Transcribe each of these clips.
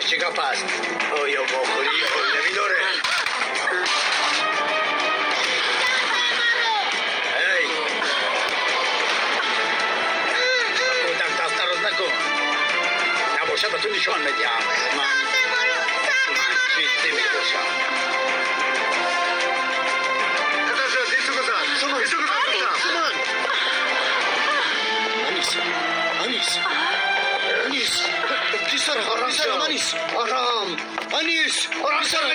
Чӣ гап аст? Оё вохӯрии оилавӣ доред? Эй! Ба кӯдак даст дароз накун. Набошад ба ту нишон медиҳам. Ман ҷиддӣ мебошам. Анис, Анис, Анис, писарам, писарам, Анис, арам, Анис, писарам.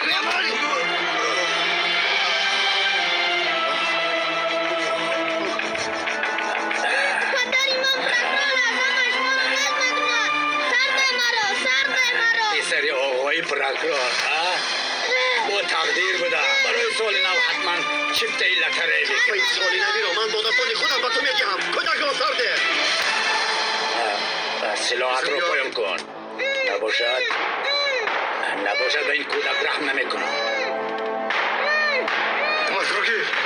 Падари ман прокурор аст, ҳамаи шуморо рад мекунад. Сар де маро, сар де маро. Писари оғои прокурор, а? Бо тақдир буда. Барои соли нав ҳатман чифтаи лотерея мегирам. Ин соли навиро ман бо дастони худам ба ту медиҳам. Кӯдакро сар деҳ. Силоҳатро поён кун. Набошад, набошад ба ин кӯдак раҳм намекунам.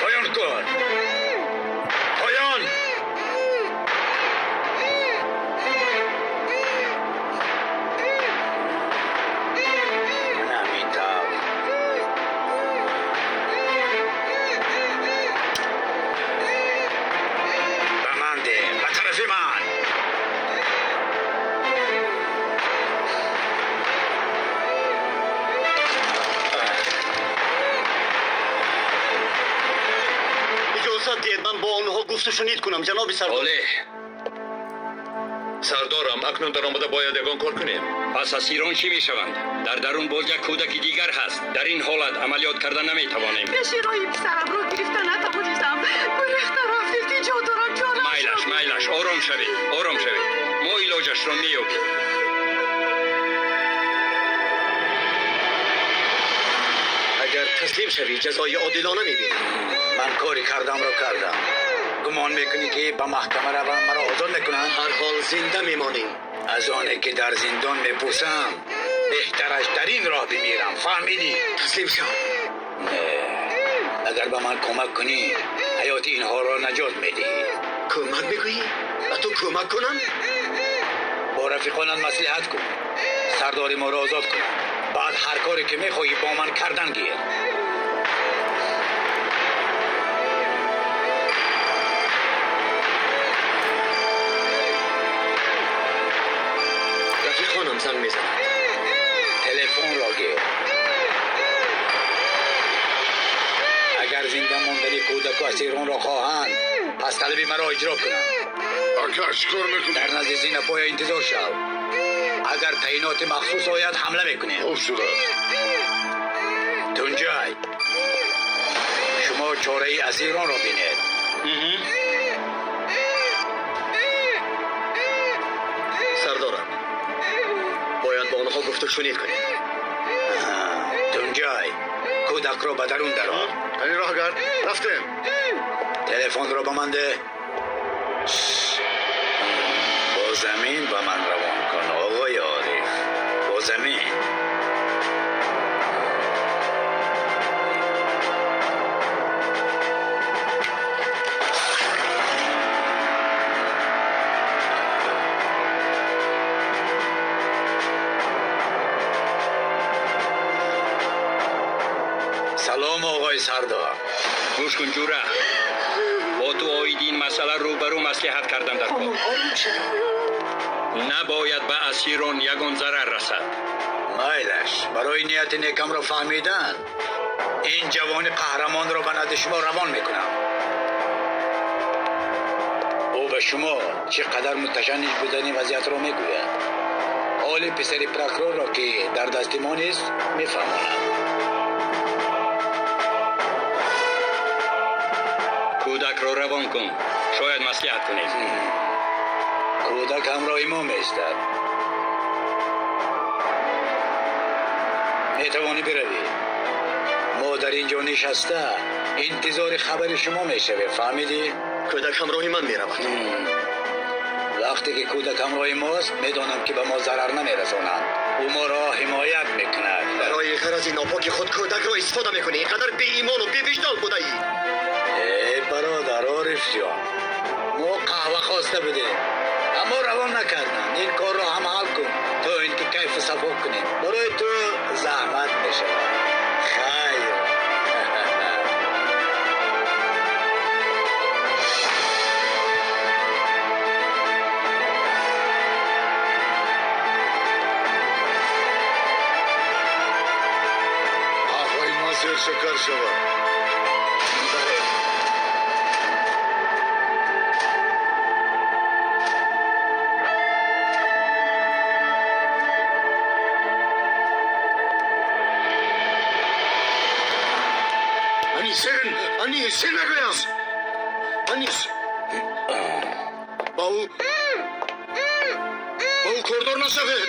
Поён кун. Поён. Ман ҳамин тавр. Ба ман деҳ, ба тарафи ман. Иҷозат диҳед ман бо онҳо гуфту шунид кунам, ҷаноби сардор. Оле. Сардорам, акнун даромада бояд ягон кор кунем. Пас асирон чӣ мешаванд? Дар дарун боз як кӯдаки дигар ҳаст. Дар ин ҳолат амалиёт карда наметавонем. Пеши роҳи писарамро гирифта натавонистам. Гурехта рафт, илтиҷо дорам, ҷонам. Майлаш, майлаш, ором шавед, ором шавед. Мо илоҷашро меёбем. Агар таслим шавӣ, ҷазои одилона мебинӣ. Ман кори кардамро кардам. Гумон мекунӣ ки ба маҳкама равам маро озод мекунанд? Ҳар ҳол зинда мемонӣ. Аз оне ки дар зиндон мепӯсам, беҳтараш дар ин роҳ бимирам. Фаҳмидӣ? Таслим шав. Не. Агар ба ман кӯмак кунӣ, ҳаёти инҳоро наҷот медиҳӣ. Кӯмак мегӯӣ? Ба ту кӯмак кунам? Бо рафиқонат маслиҳат кун. Сардори моро озод кун. Баъд ҳар коре ки мехоҳӣ бо ман кардан гир. Рафиқонам занг мезанад. Телефонро гир. Агар зинда мондани кӯдаку асиронро хоҳанд, пас талаби маро иҷро кунанд. Ака, чӣ кор мекунӣ? Дар назди зинапоя интизор шав. Агар таъиноти махсус ояд, ҳамла мекунем. Хуб шудааст. Тунҷай, шумо чораи асиронро бинед. Сардорам, бояд бо онҳо гуфту шунид кунем. Тунҷай, кӯдакро ба дарун дарор. Ани роҳгард, рафтем. Телефонро ба ман деҳ. Бо замин ба ман равон кун, оғои Ориф. Бо замин. Салом, оғои сардор. Гӯш кун, ҷура. Бо ту оиди ин масъала рӯбарӯ маслиҳат кардам дар кор. Ором шавед. Набояд ба асирон ягон зарар расад. Майлаш, барои нияти некамро фаҳмидан ин ҷавони қаҳрамонро ба назди шумо равон мекунам. Ӯ ба шумо чӣ қадар муташанниҷ будани вазъиятро мегӯяд. Ҳоли писари прокурорро, ки дар дасти мо нест, мефаҳмонад. Кӯдакро равон кун, шояд маслиҳат кунем. Кӯдак ҳамроҳи мо меистад. Метавонӣ биравӣ. Мо дар ин ҷо нишаста интизори хабари шумо мешавем, фаҳмидӣ? Кӯдак ҳамроҳи ман меравад. Вақте ки кӯдак ҳамроҳи мост, медонам ки ба мо зарар намерасонанд. Ӯ моро ҳимоят мекунад. Барои ғарази нопоки худ кӯдакро истифода мекунӣ. Ин қадар беимону бевиҷдон будаӣ. Э, бародар Ориф ҷон, мо қаҳва хоста будем. Аммо равон накарданд. Ин корро ҳам ҳал кун, то ин ки кайфу сафо кунем. Барои ту заҳмат мешавад. Хайр. Қаҳваи ма зершакар шавад. Анис, мегӯям. Анис. Ба ӯ кордор нашавед.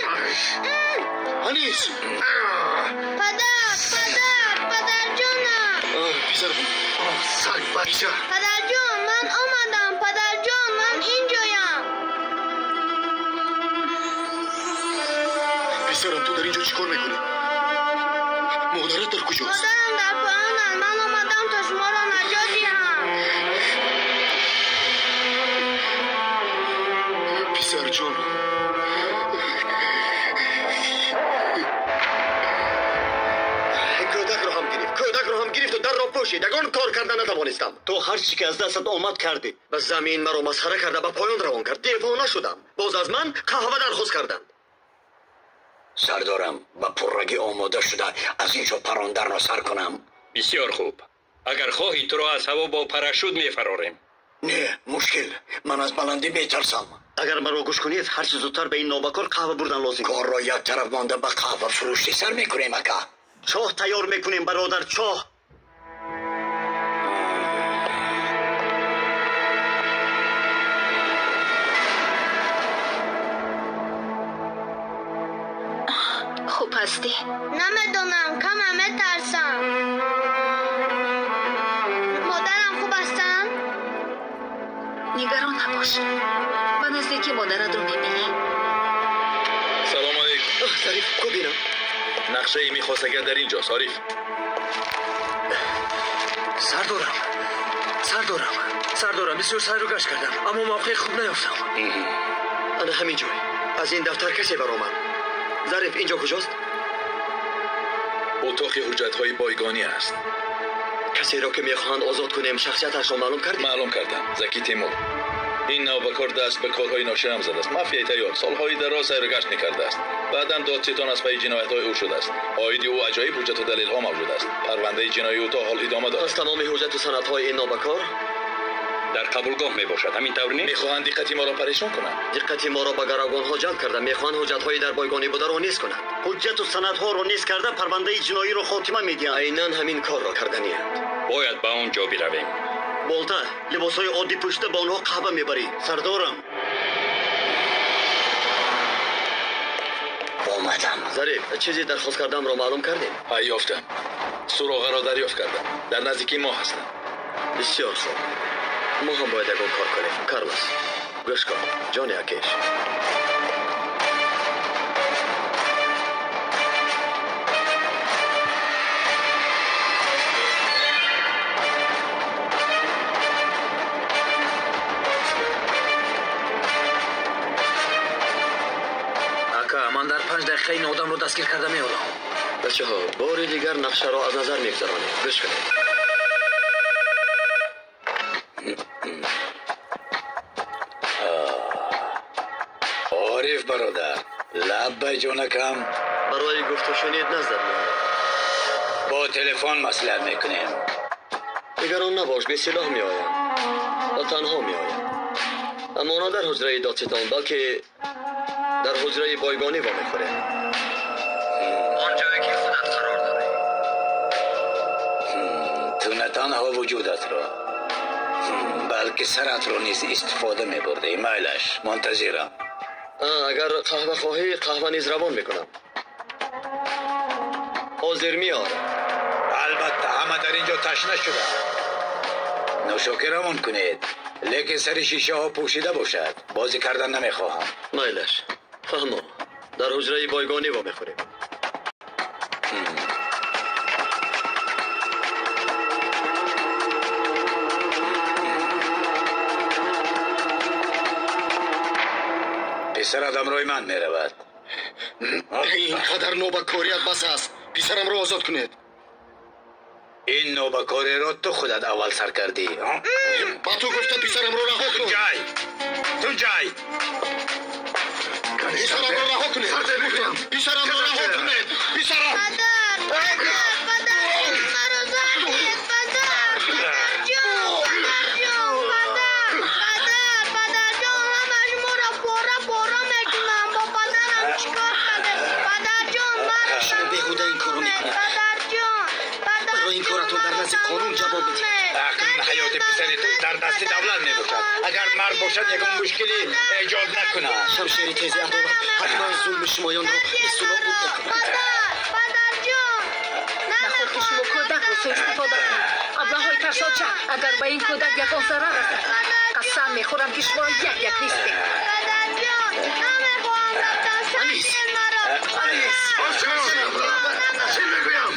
Анис. Падар, падар, падарҷонам. Писарам, саг бача. Падарҷон, ман омадам. Падарҷон, ман инҷоям. Писарам, ту дар инҷо чӣ кор мекунӣ? Модарат дар куҷост? Модарам дар поёнанд. Ман омадам то шуморо наҷот диҳам. Писарҷон. Кӯдакро ҳам гирифт ва дарро пӯшид. Ягон кор карда натавонистам. Ту ҳар чӣ ки аз дастат омад кардӣ. Ба замин маро масхара карда ба поён равон кард. Девона шудам. Боз аз ман қаҳва дархост карданд. Сардорам, ба пуррагӣ омода шуда аз ин ҷо парондарро сар кунам. Бисёр хуб. Агар хоҳӣ туро аз ҳаво бо парашют мефарорем. Не, мушкил. Ман аз баландӣ метарсам. Агар маро гӯш кунед, ҳарчи зудтар ба ин нобакор қаҳва бурдан лозим. Корро як тараф монда ба қаҳва фурӯшӣ сар мекунем, ака. Чоҳ тайёр мекунем, бародар, чоҳ. Хуб ҳастӣ? Намедонам, каме метарсам. Модарам хуб ҳастанд? Нигарон набош. Ба наздикӣ модаратро мебинӣ. Салом алейкум. Зариф, ку бинам. Нақшаи мехостагар дар инҷост, Ориф. Сардорам, сардорам, сардорам, бисёр сайру гашт кардам, аммо мавқеи хуб наёфтам. Ана ҳамин ҷой. Аз ин дафтар касе баромад. Зариф, инҷо куҷост? Утоқи ҳуҷҷатҳои бойгонӣ аст. Касеро ки мехоҳанд озод кунем, шахсияташро маълум кардӣ? Маълум кардам. Заки Тимур. Ин навбакор даст ба корҳои ноширам задааст. Мафияи тайёр солҳои дароз сайру гашт мекардааст. Баъдан додситон аз пайи ҷиноятҳои ӯ шудааст. Оиди ӯ аҷоиб ҳуҷҷату далелҳо мавҷуд аст. Парвандаи ҷиноии ӯ то ҳол идома дорад. Пас тамоми ҳуҷҷату санадҳои ин нобакор дар қабулгоҳ мебошад. Ҳамин тавр не? Мехоҳанд диққати моро парешон кунанд. Диққати моро ба гаравгонҳо ҷалб карда мехоҳанд ҳуҷҷатҳои дар бойгонӣ бударо низ кунанд. Ҳуҷҷату санадҳоро низ карда парвандаи ҷиноиро хотима медиҳанд. Айнан ҳамин корро карданианд. Бояд ба он ҷо биравем. Болта, либосҳои оддӣ пӯшида ба онҳо қаҳва мебарӣ. Сардорам. Омадам. Зариф, чизе дархост кардамро маълум кардем? Ёфтам. Суроғаро дарёфт кардам. Дар наздикии мо ҳастанд. Бисёр хуб. Мо ҳам бояд ягон кор кунем. Карлос, гӯш кун. Ҷони акеш. Ака, ман дар 5 дақиқа ин одамро дастгир карда меорам. Бачаҳо, бори дигар нақшаро аз назар мегузаронем. Гӯш кунед. Ориф бародар, лаббай ҷонакам. Барои гуфтушунид наздат меояд. Бо телефон маслиҳат мекунем. Нигарон набош, бесилоҳ меоям ва танҳо меоям. Аммо на дар ҳуҷраи додситон, балки дар ҳуҷраи бойгонӣ вомехӯрем. Он ҷое ки худат қарор дорӣ. Ту на танҳо вуҷудатро, балки саратро низ истифода мебурдӣ. Майлаш, мунтазирам. Агар қаҳва хоҳӣ, қаҳва низ равон мекунам. Ҳозир меорам. Албатта, ҳама дар ин ҷо ташна шуданд. Нӯшокӣ равон кунед, лекин сари шишаҳо пӯшида бошад. Бозӣ кардан намехоҳам. Майлаш, фаҳмо. Дар ҳуҷраи бойгонӣ вомехӯрем. Писарат ҳамроҳи ман меравад. Ин қадар нобакорият бас аст. Писарамро озод кунед. Ин нобакориро ту худат аввал сар кардӣ. Ба ту гуфтам писарамро раҳо кун. Тунҷай! Тунҷай! Писарамро раҳо кунед. Писарамро раҳо кунед. Писарам! Падар! Падар! Падар! Маро зар диҳед! Падар! Падарҷон! Падарҷон! Падар! Падар! Падарҷон! Ҳама шуморо пора пора мекунам. Бо падарам чӣ кор кардед? Падарҷон! Маро Шумо беҳуда ин корро мекунед. Падарҷон! Барои ин коратон дар назди қонун ҷавоб медиҳед. Акнун ҳаёти писари ту дар дасти давлат мебошад. Агар мард бошад, ягон мушкиле эҷод накунад. Шамшери тези адолат ҳатман зулми шумоёнро исту нобуд мекунад. Падар! Падарҷон! Наход ки шумо кӯдакро суистифода кунед. Аблаҳои тарсоча, агар ба ин кӯдак ягон зарар расад, қасам мехӯрам ки шуморо як-як нестем. Падарҷон! Намехоҳам рафтан. Анис! Сар диҳед маро! Анис! Чӣ мегӯям?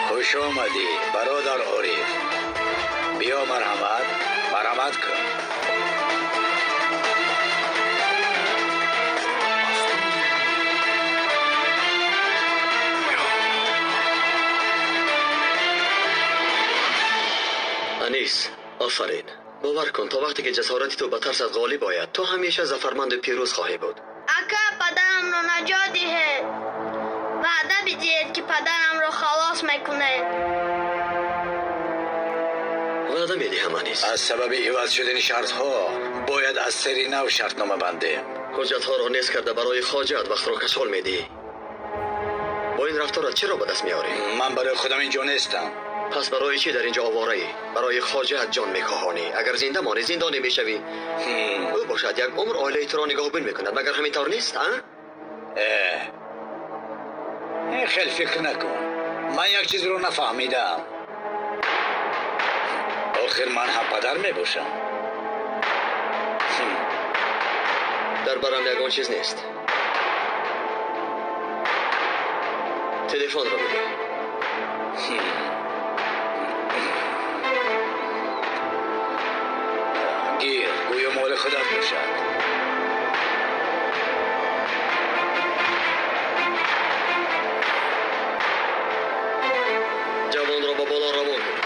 Хуш омадӣ, бародар Ориф. Биё марҳамат, марҳамат кун. Анис, офарин. Бовар кун, то вақте ки ҷасорати ту ба тарсат ғолиб ояд, ту ҳамеша зафарманду пирӯз хоҳӣ буд. Ака, падарамро наҷот диҳед. Ваъда бидиҳед, ки падарамро халос мекунед. Ваъда медиҳам, Анис. Аз сабаби иваз шудани шартҳо бояд аз сари нав шартнома бандем. Ҳуҷҷатҳоро нез карда барои хоҷаат вақтро кашол медиҳӣ. Бо ин рафторат чиро ба даст меорӣ? Ман барои худам инҷо нестам. Пас барои чӣ дар инҷо овораӣ? Барои хоҷаат ҷон мекоҳонӣ. Агар зинда монӣ, зиндонӣ мешавӣ. Ӯ бошад як умр оилаи туро нигаҳбон мекунад. Магар ҳамин тавр нест, а? Ин хел фикр накун. Ман як чизро нафаҳмидам. Охир ман ҳам падар мебошам. Дар барам ягон чиз нест. Телефонро бидеҳ. Гир, гӯё моли худат бошад. Ҷавонро ба боло равон кун.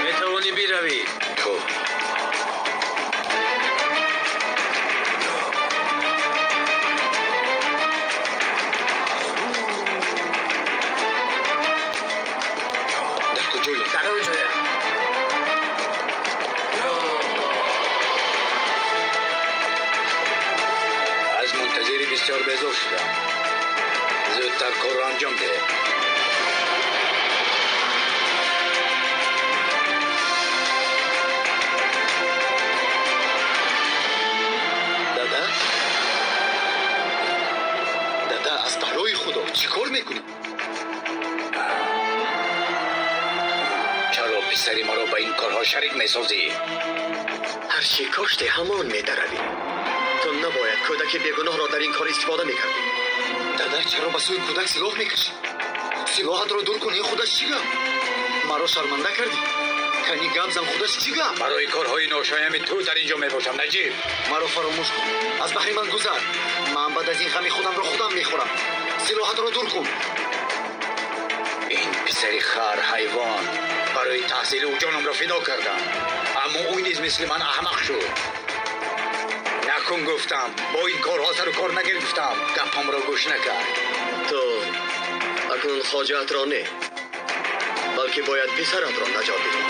Метавонӣ биравӣ. Хуб. Дар куҷоем? Дар он ҷоя. Аз мунтазири бисёр безор шудам. Зудтар корро анҷом деҳ. Дада? Дада, аз барои Худо чӣ кор мекунӣ? Чаро писари маро ба ин корҳо шарик месозӣ? Ҳар чӣ коште ҳамон медаравӣ. Ту набояд кӯдаки бегуноҳро дар ин кор истифода мекардӣ. Дада, чаро ба сӯи кӯдак силоҳ мекашӣ? Силоҳатро дур кун, ин худаш чӣ гап? Маро шарманда кардӣ. Кани гап зан, худаш чӣ гап? Барои корҳои ношоями ту дар инҷо мебошам, Наҷиб. Маро фаромӯш кун. Аз баҳри ман гузар. Ман баъд аз ин ғами худамро худам мехӯрам. Силоҳатро дур кун. Ин писари хар ҳайвон барои таҳсили ӯ ҷонамро фидо кардам. Аммо ӯ низ мисли ман аҳмақ шуд. накун гуфтам, бо ин корҳо сару кор нагир гуфтам. Гапамро гӯш накард. Ту акнун хоҷаатро не, балки бояд писаратро наҷот диҳӣ.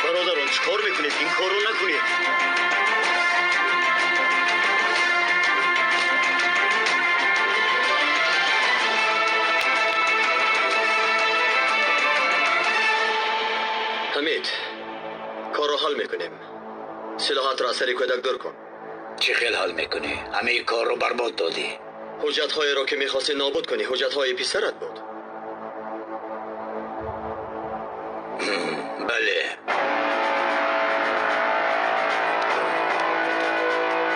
Бародарон, чӣ кор мекунед? Ин корро накунед. Ҳамид, корро ҳал мекунем. Силоҳатро аз сари кӯдак дур кун. Чӣ хел ҳал мекунӣ? Ҳамаи корро барбод додӣ. Ҳуҷҷатҳоеро ки мехостӣ нобуд кунӣ, ҳуҷҷатҳои писарат буд. Бале.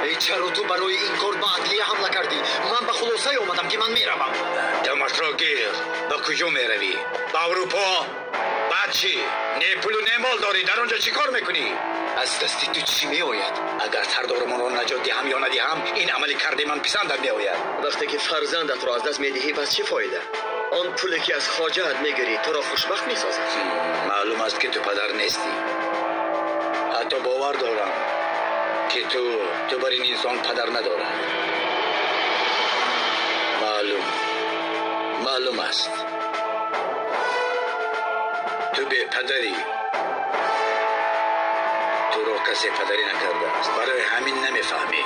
Эй, чаро ту барои ин кор ба адлия ҳамла кардӣ? Ман ба хулосае омадам ки ман меравам. Дамашро гир. Ба куҷо меравӣ? Ба Аврупо? Баъд чӣ? Не пулу не мол дорӣ, дар он ҷо чӣ кор мекунӣ? Аз дасти ту чӣ меояд? Агар сардорамонро наҷот диҳам ё надиҳам, ин амали кардаи ман писандат меояд. Вақте ки фарзандатро аз даст медиҳӣ, пас чӣ фоида? Он пуле ки аз хоҷаат мегирӣ, туро хушбахт месозад. Маълум аст ки ту падар нестӣ. Ҳатто бовар дорам ки ту бар ин инсон падар надорад. Маълум аст. Ту бепадарӣ. Туро касе падарӣ накардааст. Барои ҳамин намефаҳмӣ.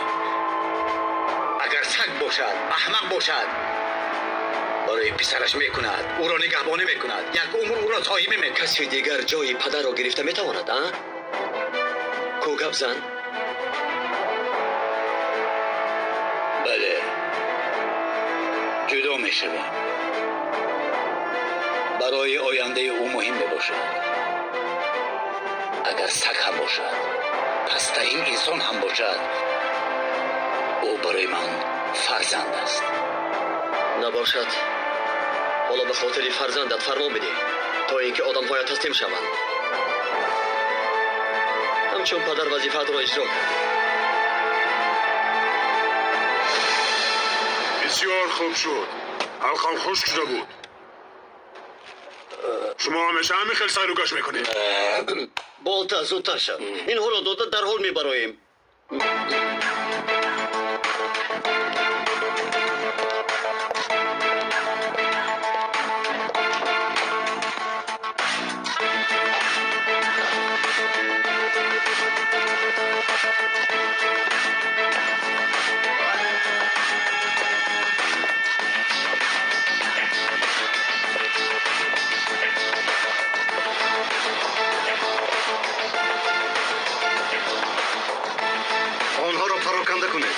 Агар саг бошад, аҳмақ бошад, барои писараш мекунад, ӯро нигаҳбонӣ мекунад, як умр ӯро соҳибӣ мекунад. Касе дигар ҷои падарро гирифта метавонад, а? Ку гап зан? Бале, ҷудо мешавем. Барои ояндаи ӯ муҳим мебошад. Агар саг ҳам бошад, пасттарин инсон ҳам бошад, ӯ барои ман фарзанд аст. Набошад, ҳоло ба хотири фарзандат фармон бидеҳ, то ин ки одамҳоят таслим шаванд. Ҳамчун падар вазифаатро иҷро кард. Бисёр хуб шуд. Ҳалқам хушк шуда буд. Шумо ҳамеша ҳамин хел сайру гашт мекунед. Болта, зудтар шав. Инҳоро дода дарҳол мебароем. Онҳоро пароканда кунед.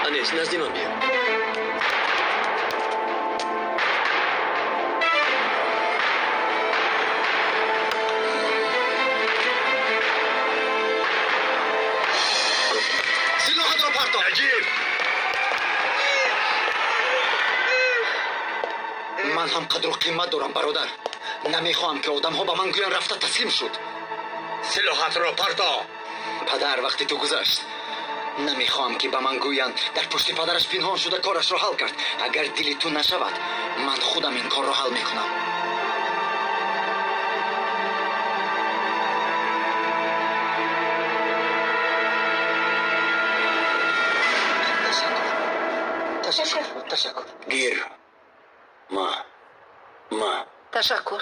Анис, назди ман биё. Силоҳатро парто. Наҷиб! Ман ҳам қадру қимат дорам, бародар. Намехоҳам ки одамҳо ба ман гӯянд рафта таслим шуд. Силоҳатро парто. Падар, вақти ту гузашт. Намехоҳам ки ба ман гӯянд дар пушти падараш пинҳон шуда корашро ҳал кард. Агар дили ту нашавад, ман худам ин корро ҳал мекунам. Ташаккур, ташаккур. Гир. Ма. Ма. Ташаккур.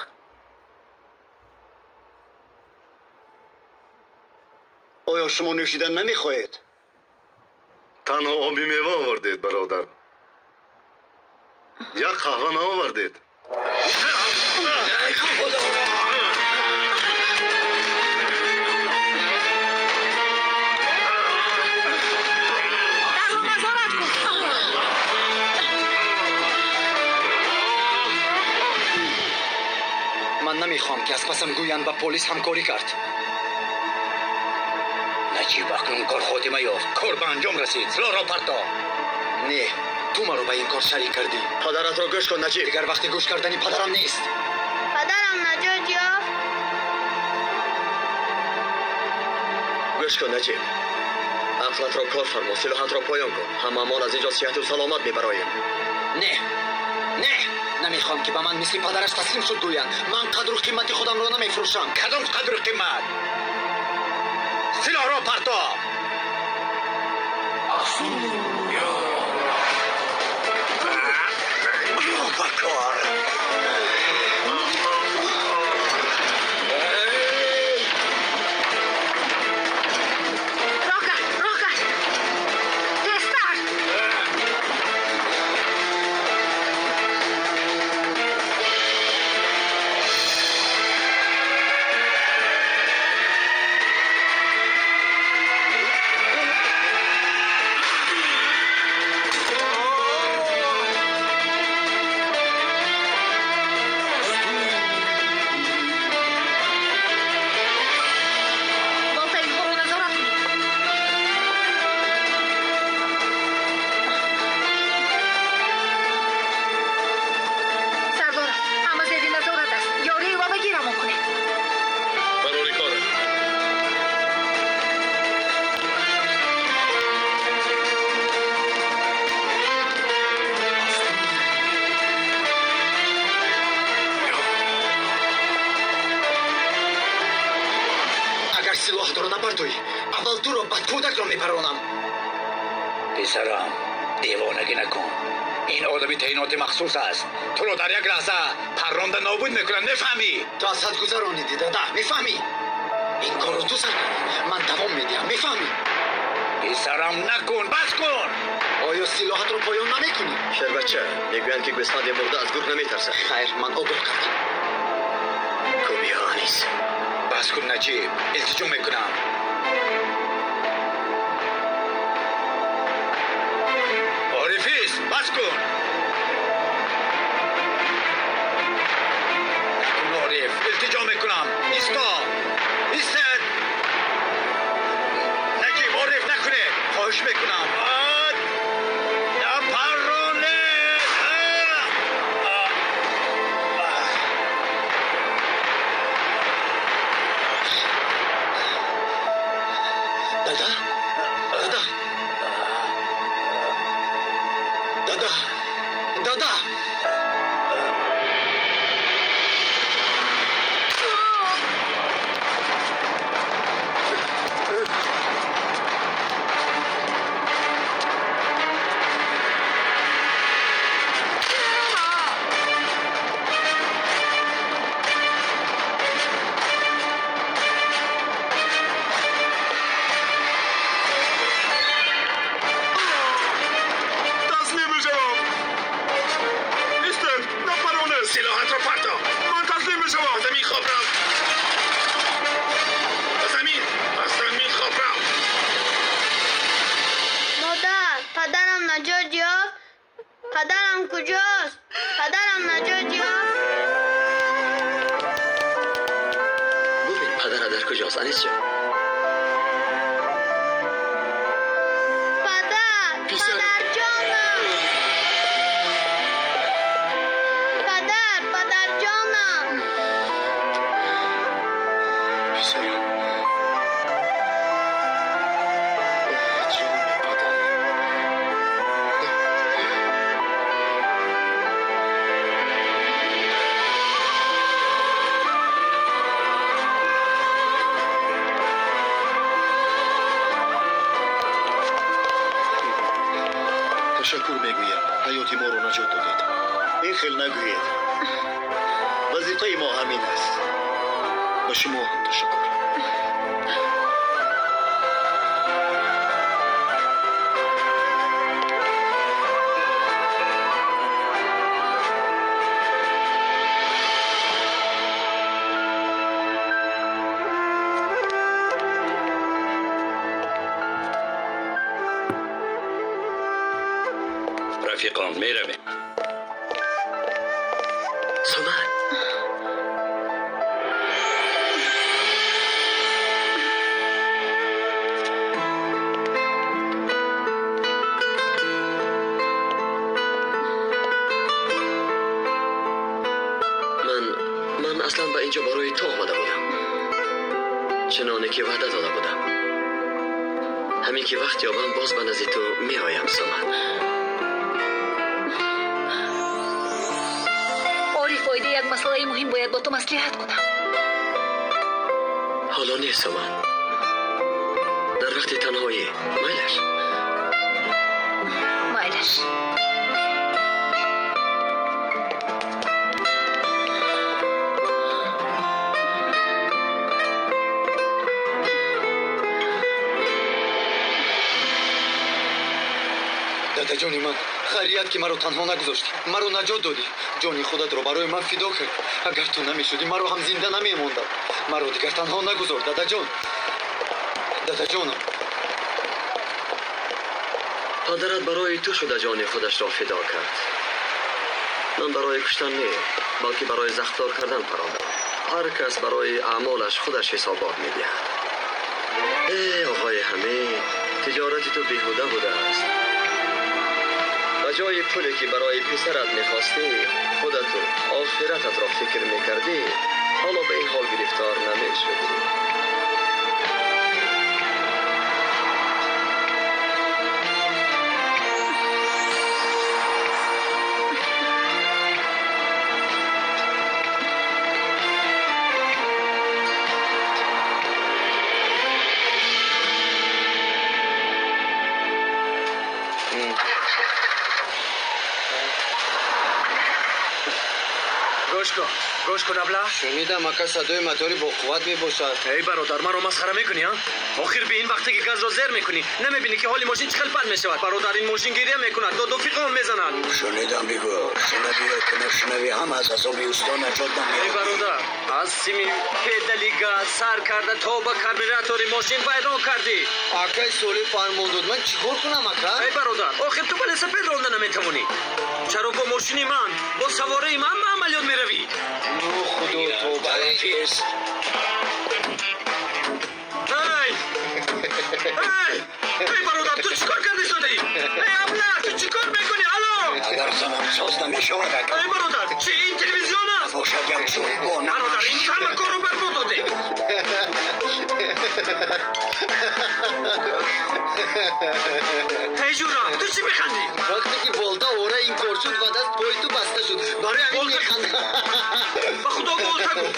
Оё шумо нӯшидан намехоҳед? Танҳо оби мева овардед, бародар. Як қаҳва наовардед. Дарро назорат кун. Ман намехоҳам ки аз пасам гӯянд ба полис ҳамкорӣ кард. Наҷиб, акнун кор хотима ёфт. Кор ба анҷом расид. Силоҳро парто. Не, ту маро ба ин кор шарик кардӣ. Падаратро гӯш кун, Наҷиб. Дигар вақти гӯш кардани падарам нест. Падарам наҷот ёфт. Гӯш кун, Наҷиб. Ақлатро кор фармо, силоҳатро поён кун. Ҳамамон аз инҷо сиҳату саломат мебароем. Не, не, намехоҳам ки ба ман мисли падараш таслим шуд гӯянд. Ман қадру қимати худамро намефурӯшам. Кадом қадру қимат? Силоҳро парто! Бакор! Силоҳатро напартоӣ, аввал туро, баъд кӯдакро мепаронам. Писарам, девонагӣ накун. Ин одами таъиноти махсус аст. Туро дар як лаҳза парронда нобуд мекунад, мефаҳмӣ? Ту аз ҳад гузаронидӣ, дада, мефаҳмӣ? Ин корро ту сар кардӣ, ман давом медиҳам, мефаҳмӣ? Писарам, накун, бас кун! Оё силоҳатро поён намекунӣ? Шербача, мегӯянд ки гӯсфанди мурда аз гург наметарсад. Хайр, ман огоҳ кардам. Кӯбиҳо, Анис. Бас кун, Наҷиб, илтиҷо мекунам. Орифис, бас кун! Накун, Ориф, илтиҷо мекунам. Исто! Истед! Наҷиб, Ориф, накунед! Хоҳиш мекунам. Напаронед! Дада? Дада? Дада? Дада? سلاحت را پرتا. من تسلیم میشوم. زمین خواب رفت. زمین، از زمین خواب رفت. مادر، پدرم نجات یافت. پدرم کجاست؟ پدرم نجات یافت. ببین پدرت در کجاست، انیس جان. پدر، پدر جانم. پدر، پدر جانم. پسرم. جان پدر. Ташаккур мегӯям, ҳаёти моро наҷот додед. Ин хел нагӯед. Вазифаи мо ҳамин аст. Ба шумо ҳам ташаккур. Рафиқон, меравем. Сомад. Аслан ба инҷо барои ту омада будам. Чуноне ки ваъда дода будам. Ҳамин ки вақт ёбам боз ба назди ту меоям, Суман. Ориф, оиди як масъалаи муҳим бояд бо ту маслиҳат кунам. Ҳоло не, Суман. Дар вақти танҳоӣ. Майлаш? Майлаш. Дадаҷони ман, хайрият ки маро танҳо нагузоштӣ, маро наҷот додӣ, ҷони худатро барои ман фидо кардӣ. Агар ту намешудӣ, маро ҳам зинда намемондам. Маро дигар танҳо нагузор, дадаҷон. Дадаҷонам. Падарат барои ту шуда ҷони худашро фидо кард. Ман барои куштан не, балки барои захмдор кардан парондам. Ҳар кас барои аъмолаш худаш ҳисобот медиҳад. Э, оғои Ҳамид, тиҷорати ту беҳуда будааст. Ба ҷои пуле ки барои писарат мехостӣ, худату охирататро фикр мекардӣ, ҳоло ба ин ҳол гирифтор намешудӣ. Гӯш кун, абла. Шунидам, ака, садои мотори бо қувват мебошад. Эй бародар, маро масхара мекунӣ, а? Охир би ин вақте ки газро зер мекунӣ, намебинӣ ки ҳоли мошин чӣ хел пал мешавад? Бародар, ин мошин гиря мекунад, доду фиғон мезанад. Шунидам, бигӯ. Шунавӣ ё ки нашунавӣ, ҳам аз азоби усто наҷот намеёбӣ. Эй бародар, аз сими педали газ сар карда то ба карбюратори мошин вайрон кардӣ. Акай Солеҳ фармон дод, ман чӣ кор кунам, ака? Эй бародар, охир ту велосипед ронда наметавонӣ. Чаро бо мошини ман, бо савораи ман ба амалиёт меравӣ? Ну, худо тавба. Эй! Эй! Эй бародар, ту чӣ кор карди содаӣ? Эй абла, ту чӣ кор мекунӣ? Алло! Агар замон соз намешавад, ака. Эй бародар, чӣ ин телевизион аст? Бошад як чӯбон. Бародар, ин ҳама корро барбод додӣ. Эй ҷура, ту чӣ механдӣ? Вақте ки болта ора ин кор шуд ва даст пои ту баста шуд. Барои ҳамин механдам. Ба худо болта гуфт.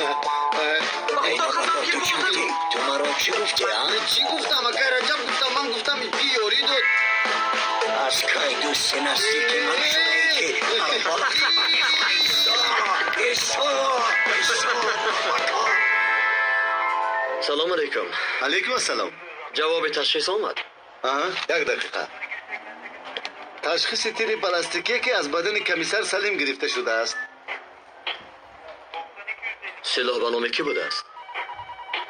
Ба худо қасам ки болта гуфт. Ту маро чӣ гуфтӣ, а? Чӣ гуфтам, ака Раҷаб гуфтам, ман гуфтам ки ёрӣ дод. Аз кай дӯсти наздики ман шудаӣ ки Салом алейкум. Алейкум ассалом. Ҷавоби ташхис омад? Аҳа, як дақиқа. Ташхиси тири баллистикие ки аз бадани комиссар Салим гирифта шудааст. Силоҳ ба номи кӣ будааст?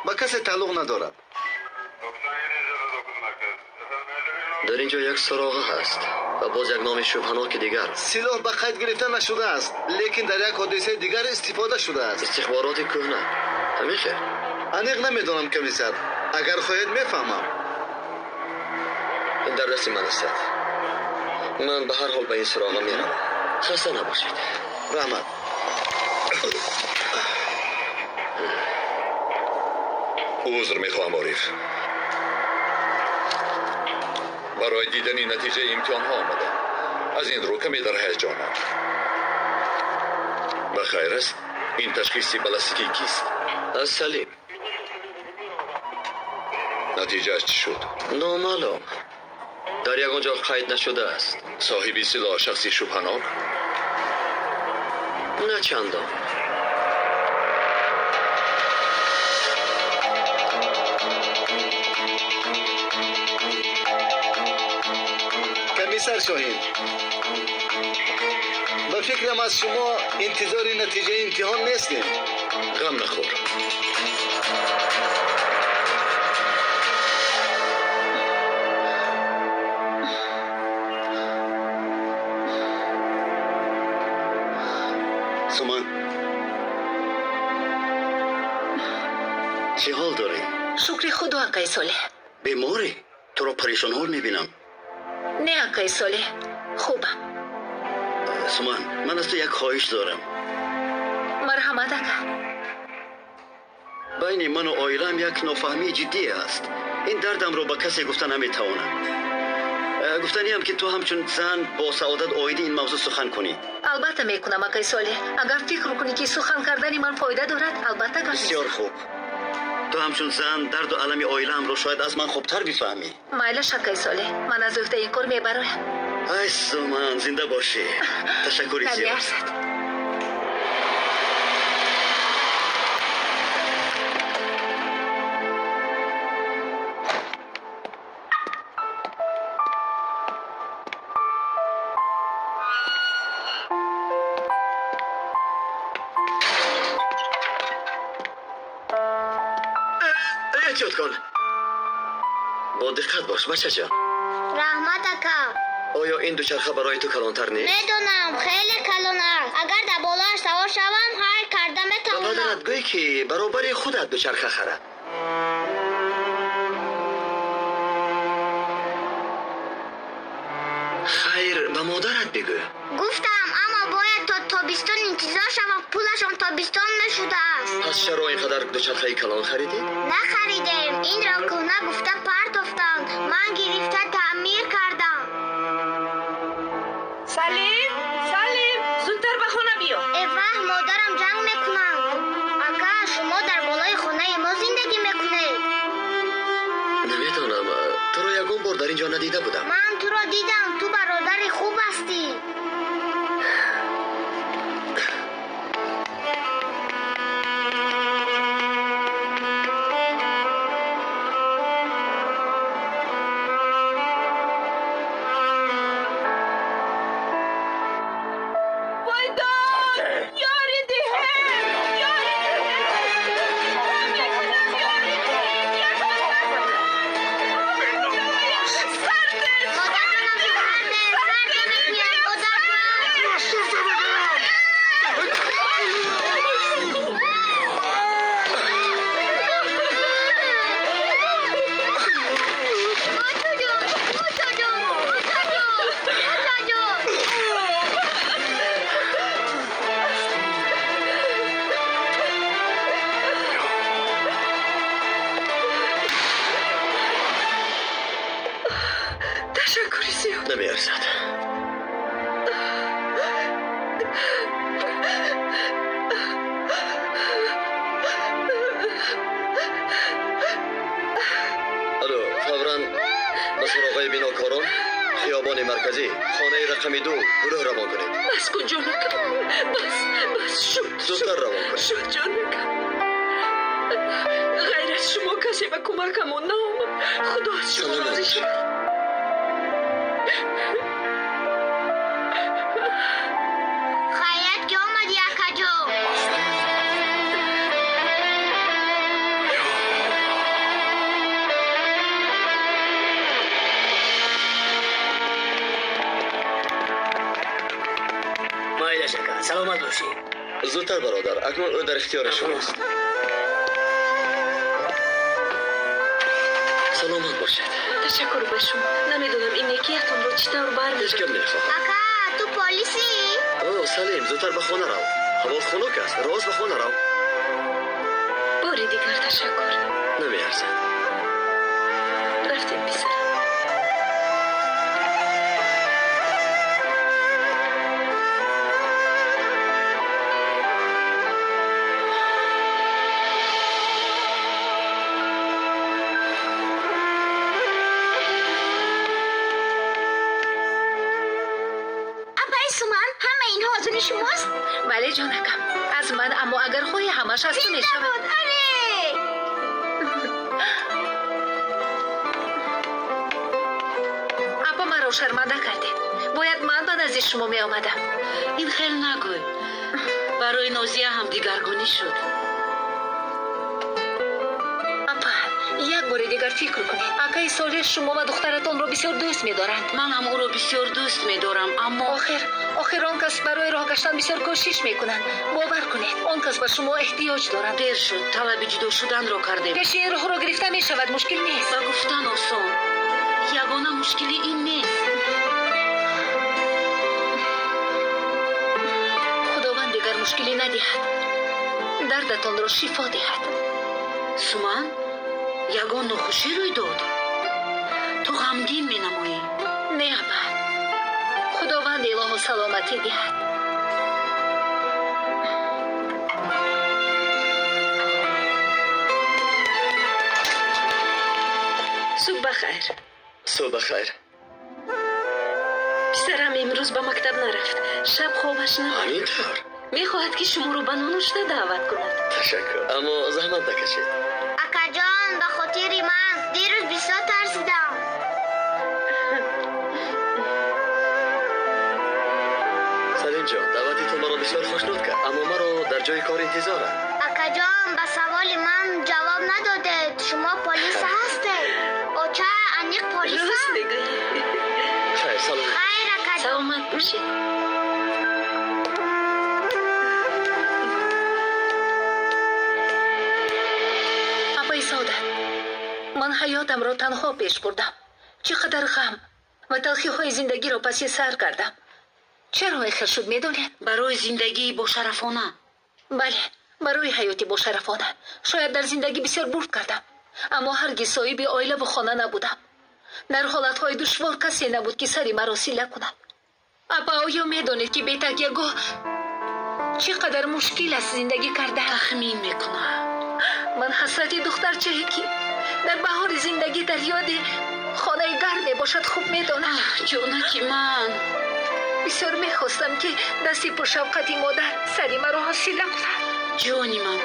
Ба касе тааллуқ надорад. Дар ин ҷо як суроға ҳаст ва боз як номи шубҳаноки дигар. Силоҳ ба қайд гирифта нашудааст, лекин дар як ҳодисаи дигар истифода шудааст. Истихбороти кӯҳна. Ҳамин хел? Аниқ намедонам, комиссар. Агар хоҳед мефаҳмам. Ин дар дасти ман аст. Ман ба ҳар ҳол ба ин суроға меравам. Хаста набошед. Раҳмат. Узр мехоҳам, Ориф. Барои дидани натиҷаи имтиҳонҳо омадам. Аз ин рӯ каме дар ҳаяҷонам. Ба хайр аст? Ин ташхиси баллистикӣ кист? Аз Салим. Натиҷааш чӣ шуд? Номаълум. Дар ягон ҷо қайд нашудааст. Соҳиби силоҳ шахси шубҳанок? На чандон. Комиссар Шоҳин, ба фикрам аз шумо интизори натиҷаи имтиҳон нестем. Ғам нахӯр. Суман, чӣ ҳол дорӣ? Шукри худо, акай Солеҳ. Беморӣ? Туро парешонҳол мебинам. Не, акай Солеҳ, хубам. Суман, ман аз ту як хоҳиш дорам. Марҳамат, ака. Байни ман ва оилаам як нофаҳмии ҷиддӣ аст. Ин дардамро ба касе гуфта наметавонам. Гуфтаниам ки ту ҳамчун зан бо саодат оиди ин мавзӯъ сухан кунӣ. Албатта мекунам, акай Солеҳ. Агар фикр кунӣ ки сухан кардани ман фоида дорад, албатта гап мезанам. Бисёр хуб. Ту ҳамчун зан дарду алами оилаамро шояд аз ман хубтар бифаҳмӣ. Майлаш, акай Солеҳ, ман аз уҳдаи ин кор мебароям. Ай Суман, зинда бошӣ. Ташаккури зиёд. Намеарзад. Эҳтиёт кун. Бо диққат бош, бачаҷон. Раҳмат, ака. Оё ин дучарха барои ту калонтар нест? Медонам, хеле калон аст. Агар дар болоаш савор шавам, ҳар карда метавонам. Ба падарат гӯй ки баробари худат дучарха харад. Хайр, ба модарат бигӯ. Гуфтам, аммо бояд то тобистон интизор шавам, пулашон тобистон мешудааст. Пас чаро ин қадар дучархаи калон харидед? Нахаридем. Инро кӯҳна гуфта партофтанд. Ман гирифта таъмир кардам. Салим, Салим, зудтар ба хона биё. Э ваҳ, модарам ҷанг мекунанд. Ака, шумо дар болои хонаи мо зиндагӣ мекунед? Намедонам, туро ягон бор дар ин ҷо надида будам. Ман туро дидам, ту бародари хуб ҳастӣ. Намеарзад. Алло, фавран ба суроғаи бинокорон, хиёбони марказӣ, хонаи рақами 2 гурӯҳ равон кунед. Бас кун, ҷонакам. Бас, бас, шуд. Зудтар равон кунед. Шуд, ҷонакам. Ғайр аз шумо касе ба кӯмакамон наомад. Худо аз шумо розӣ шавад. Хайрият ки омадӣ, акаҷон. Майлаш, ака, саломат бошӣ. Зудтар, бародар, акнун ӯ дар ихтиёри шумост. Саломат бошед. Ташаккур ба шумо. Намедонам ин некиятонро чӣ тавр бармедорам. Ҳеҷ гап намехоҳам. Ака, ту полисӣ? О, Салим, зудтар ба хона рав. Ҳаво хунук аст. Рост ба хона рав. Бори дигар ташаккур. Намеарзад. Рафтем, писарам. Шумост? Бале, ҷонакам, аз ман, аммо агар хоҳӣ ҳамаш аз ту мешавад. Аре! Апа, маро шарманда кардед. Бояд ман ба назди шумо меомадам. Ин хел нагӯй. Барои Нозия ҳам дигаргунӣ шуд. Апа, як бори дигар фикр кунед. Акаи Солеҳ шумо ва духтаратонро бисёр дӯст медоранд. Ман ҳам ӯро бисёр дӯст медорам, аммо охир он кас барои роҳ гаштан бисёр кӯшиш мекунанд. Бовар кунед, он кас ба шумо эҳтиёҷ доранд. Дер шуд, талаби ҷудо шуданро кардем. Пеши ин роҳро гирифта мешавад, мушкил нест. Ба гуфтан осон. Ягона мушкили ин нест. Худованд дигар мушкилӣ надиҳад, дардатонро шифо диҳад. Суман, ягон нохушӣ рӯй дод? Ту ғамгин менамоӣ. Не, апа. Худованд илоҳу саломатӣ диҳад. Субҳ бахайр. Субҳ бахайр. Писарам имрӯз ба мактаб нарафт. Шаб хобаш набуд. Ҳамин тавр? Мехоҳад ки шуморо ба нонушта даъват кунад. Ташаккур, аммо заҳмат накашед. Акаҷон, ба хотири ман дирӯз бисёр тарсидам. Салимҷон, даъвати ту маро бисёр хушнуд кард, аммо маро дар ҷои кор интизоранд. Акаҷон, ба саволи ман ҷавоб надодед. Шумо полиса ҳастед? Оча, аниқ полиса? Рост мегӯӣ. Хайр, саломат. Хайр, акаҷон. Саломат бошед. Апаи Саодат, ман ҳаётамро танҳо пеш бурдам. Чӣ қадар ғам ва талхиҳои зиндагиро паси сар кардам. Чаро ин шуд, медонед? Барои зиндагии бошарафона. Бале, барои ҳаёти бошарафона. Шояд дар зиндагӣ бисёр бурд кардам, аммо ҳаргиз соҳиби оилаву хона набудам. Дар ҳолатҳои душвор касе набуд, ки сари маро сила кунад. Апа, оё медонед, ки бетакягоҳ чӣ қадар мушкил аст зиндагӣ кардан? Тахмин мекунам. Ман ҳасрати духтарчае, ки дар баҳори зиндагӣ дар ёди хонаи гарм мебошад, хуб медонам. Ҷонаки ман. Бисёр мехостам, ки дасти пуршавқати модар сари маро сила кунад. Ҷони ман,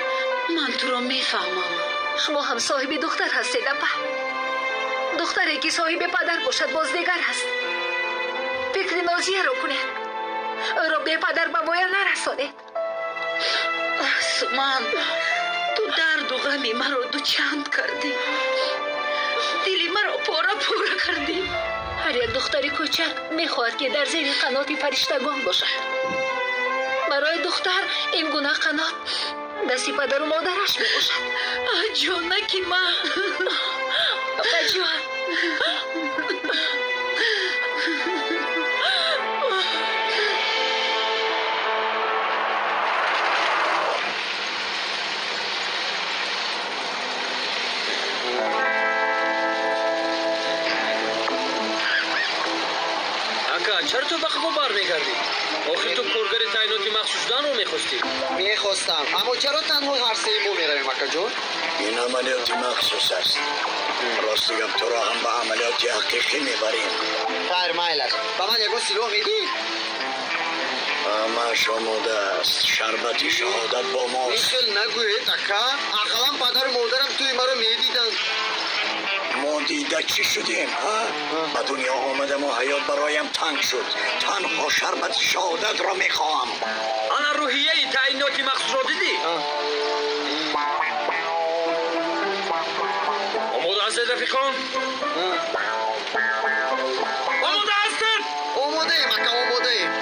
ман туро мефаҳмам. Шумо ҳам соҳиби духтар ҳастед, апа. Духтаре, ки соҳиби падар бошад, боз дигар аст. Фикри Нозияро кунед. Ӯро бепадар ба воя нарасонед. Суман, ту дарду ғами маро дучанд кардӣ. Дили маро пора пора кардӣ. Ҳар як духтари кӯчак мехоҳад, ки дар зери қаноти фариштагон бошад. Барои духтар ин гуна қанот дасти падару модараш мебошад. Ҷонаки ман. Апаҷон. Ака, чаро ту ба қафо бармегардӣ? Охир ту коргари таъиноти махсус шуданро мехостӣ. Мехостам, аммо чаро танҳо ҳар сеи мо меравем, акаҷон? Ин амалиёти махсус аст. Рости гап, туро ҳам ба амалиёти ҳақиқӣ мебарем. Хайр, майлаш. Ба ман ягон силоҳ медиҳӣ? Ҳамааш омода аст. Шарбати шаҳодат бо мост. Ин хел нагӯед, ака. Ақаллан падару модарам тӯи маро медиданд. Мо дида чӣ шудем, ҳа? Ба дунё омадаму ҳаёт бароям танг шуд. Танҳо шарбати шаҳодатро мехоҳам. Ана рӯҳияи таъиноти махсусро дидӣ? Омода ҳастед, рафиқон? Омода ҳастед? Омодаем, ака, омодаем.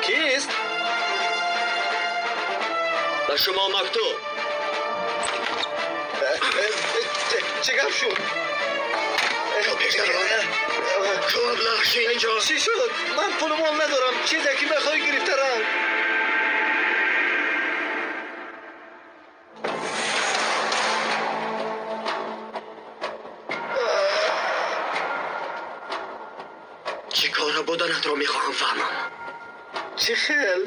Кист? Ба шумо мактуб. Чӣ гап шуд? Чӣ шуд? Ман пулу мол надорам. Чизе ки мехоҳӣ гирифта рав. Чӣ кора буданатро мехоҳам фаҳмам. Чӣ хел?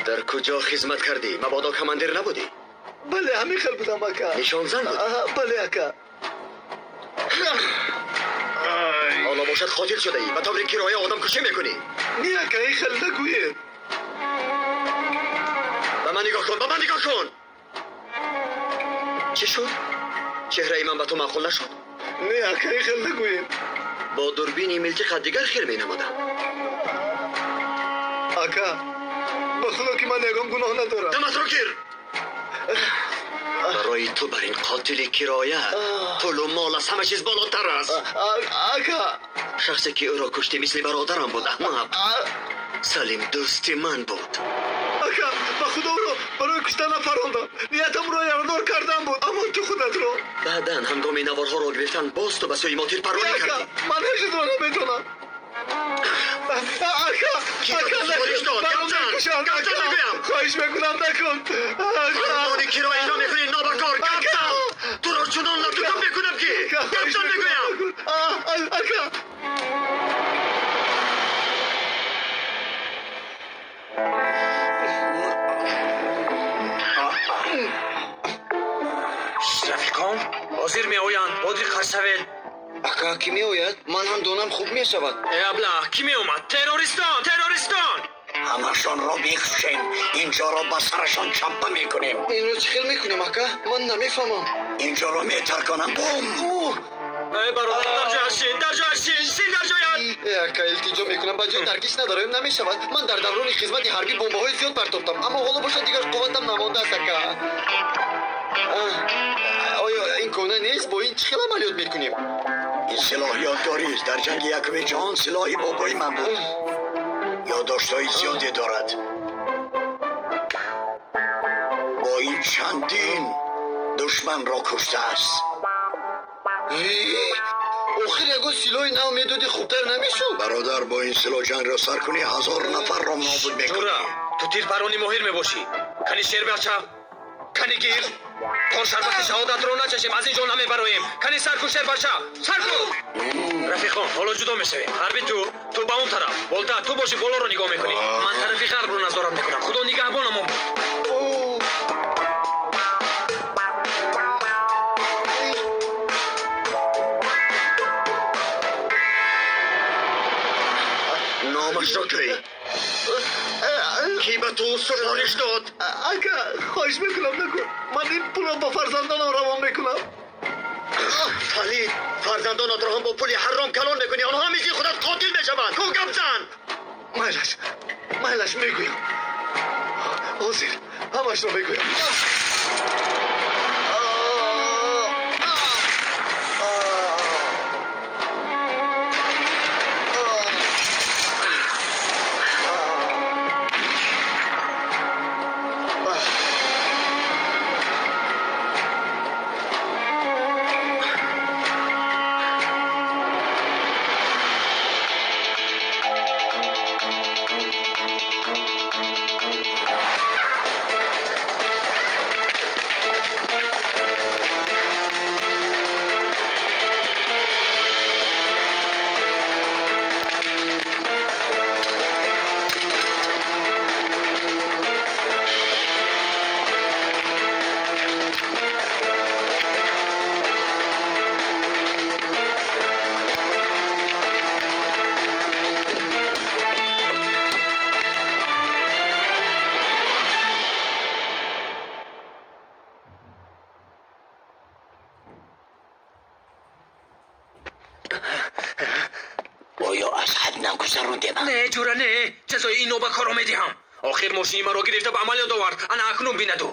Дар куҷо хизмат кардӣ? Мабодо командир набудӣ? Бале, ҳамин хел будам, ака. Нишонзан будӣ? Бале, ака. Ҳоло бошад қотил шудаӣ. Ба таври кироя одамкушӣ мекунӣ. Не, ака, ин хел нагӯед. Ба ман нигоҳ кун, ба ман нигоҳ кун. Чӣ шуд? Чеҳраи ман ба ту маъқул нашуд? Не, ака, ин хел нагӯед. Бо дурбини милтиқа дигар хел менамудам. Ака, ба худо ки ман ягон гуноҳ надорам. Даматро гир! Барои ту бар ин қотили кироя пулу мол аз ҳама чиз болотар аст. Ака! Шахсе ки ӯро кушти мисли бародарам буд, аҳмақ. Салим дӯсти ман буд. Ака, ба худо ӯро барои куштан нафарондам. Ниятам ӯро ярадор кардан буд, аммо ту худатро. Баъдан ҳангоми наворҳоро гирифтан боз ту ба сӯи мо тирпарронӣ кардӣ. Ман ҳеҷ чизро намедонам. Ака, ака, накун. Гап зан мегӯям. Хоҳиш мекунам, накун. Фармони киро иҷро мекунӣ, нобакор. Гап зан. Туро чунон латукӯб мекунам ки. Гап зан мегӯям. Ака. Рафиқон ҳозир меоянд, бодиққат шавед. Ака, кӣ меояд? Ман ҳам донам хуб мешавад. Э абла, кӣ меомад? Террористон, террористон! Ҳамашонро мекушем, инҷоро ба сарашон чаппа мекунем. Инро чӣ хел мекунем, ака? Ман намефаҳмам. Инҷоро метарконам. Бум! Э бародар, дар ҷояш шин, дар ҷояш шин, шин дар ҷоят. Э ака, илтиҷо мекунам, ба ҷои таркиш надорем, намешавад. Ман дар даврони хизмати ҳарбӣ бомбаҳои зиёд партофтам, аммо ҳоло бошад дигар қувватам намондааст, ака. Оё ин кӯҳна нест? Бо ин чӣ хел амалиёт мекунем? Ин силоҳ ёдгорист. Дар ҷанги якуми ҷаҳон силоҳи бобои ман буд. Ёддоштҳои зиёде дорад. Бо ин чандин душманро куштааст. Охир ягон силоҳи нав медоди хубтар намешуд? Бародар, бо ин силоҳ ҷангро сар кунӣ, 1000 нафарро нобуд мекунӣ. Ҷура, ту тирпарони моҳир мебошӣ. Кани шербача, кани гир. То шарбати шаҳодатро начашем, аз ин ҷо намебароем. Кани сар кун, шербача, сар кун. Рафиқон, ҳоло ҷудо мешавем. Ҳарби ту ба он тараф. Болта, ту боши болоро нигоҳ мекунӣ. Ман тарафи ғарбро назорат мекунам. Худо нигаҳбонамон буд. Номашро кӣ? Кӣ ба ту супориш дод? Ака, хоҳиш мекунам, накун. Ман ин пулро ба фарзандонам равон мекунам. Фалид, фарзандонатро ҳам бо пули ҳаром калон мекунӣ. Онҳо ҳам мисли худат қотил мешаванд. Ку гап зан. Майлаш, майлаш, мегӯям. Ҳозир ҳамашро мегӯям. оё аз ҳад нагузарондем? Не, ҷура, не, ҷазои ин нобакорро медиҳам. Охир мошини маро гирифта ба амалиёт овард. Ана акнун бинаду.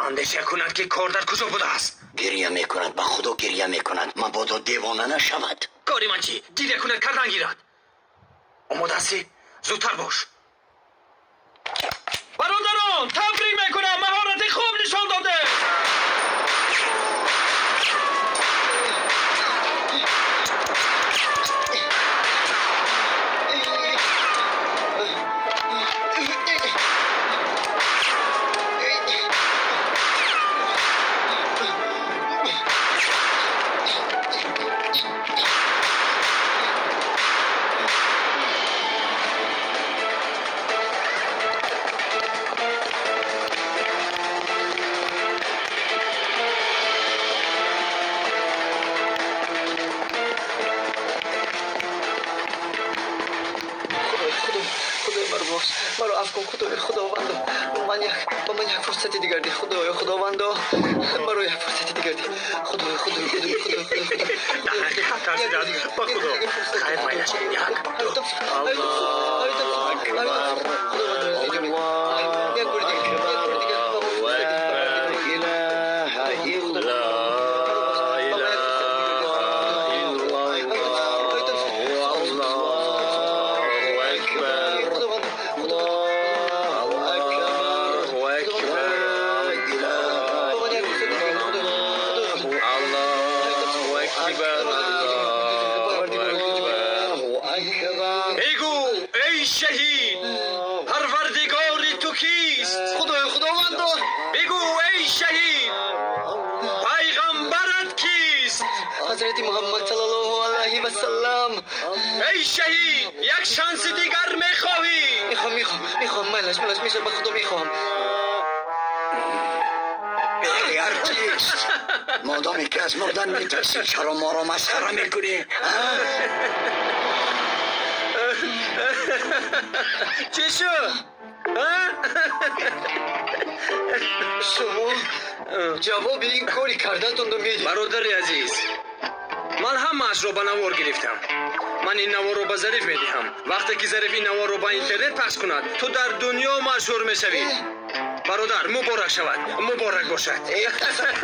Андеша кунад ки кор дар куҷо будааст. Гиря мекунад, ба худо гиря мекунад. Мабодо девона нашавад. Кори ман чӣ? Гиря кунад, кардан гирад. Омода ҳастӣ? Зудтар бош. Бародарон, табрик мекунам, маҳорати хуб нишон додед. бубахш, маро афв кун, Худоё, Худовандо. Ба ман як фурсати дигар деҳ, Худоё, Худовандо. Маро як фурсати дигар деҳ. Худоё, Худоё, Худоё, Худоё, Худоё. Дар ҳақиқат тарсидааст. Ба Худо. Хайр, майлаш. Як, ду. Аллоҳу Акбар. Худовандо, як бори дигар, як бори дигар. Як шанси дигар мехоҳӣ? Мехоҳам, мехоҳам, мехоҳам, майлаш, майлаш, мешавад, ба Худо мехоҳам. Артист, модоме ки аз мурдан метарсӣ, чаро моро масхара мекунӣ? Чӣ шуд? Шумо ҷавоби ин кори кардатонро медиҳед. Бародари азиз, ман ҳамаашро ба навор гирифтам. Ман ин наворро ба Зариф медиҳам. Вақте ки Зариф ин наворро ба интернет пахш кунад, ту дар дунё машҳур мешавӣ. Бародар, муборак шавад, муборак бошад.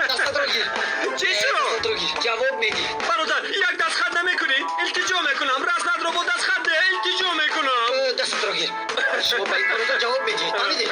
Дастатро гир. Чӣ шуд? Дастатро гир. Ҷавоб медиҳ. Бародар, як дастхат намекунӣ? Илтиҷо мекунам. Раснатро бо дастхат деҳ, илтиҷо мекунам. Дастатро гир. Шумо ба ин бародар ҷавоб медиҳед. Фаҳмидӣ?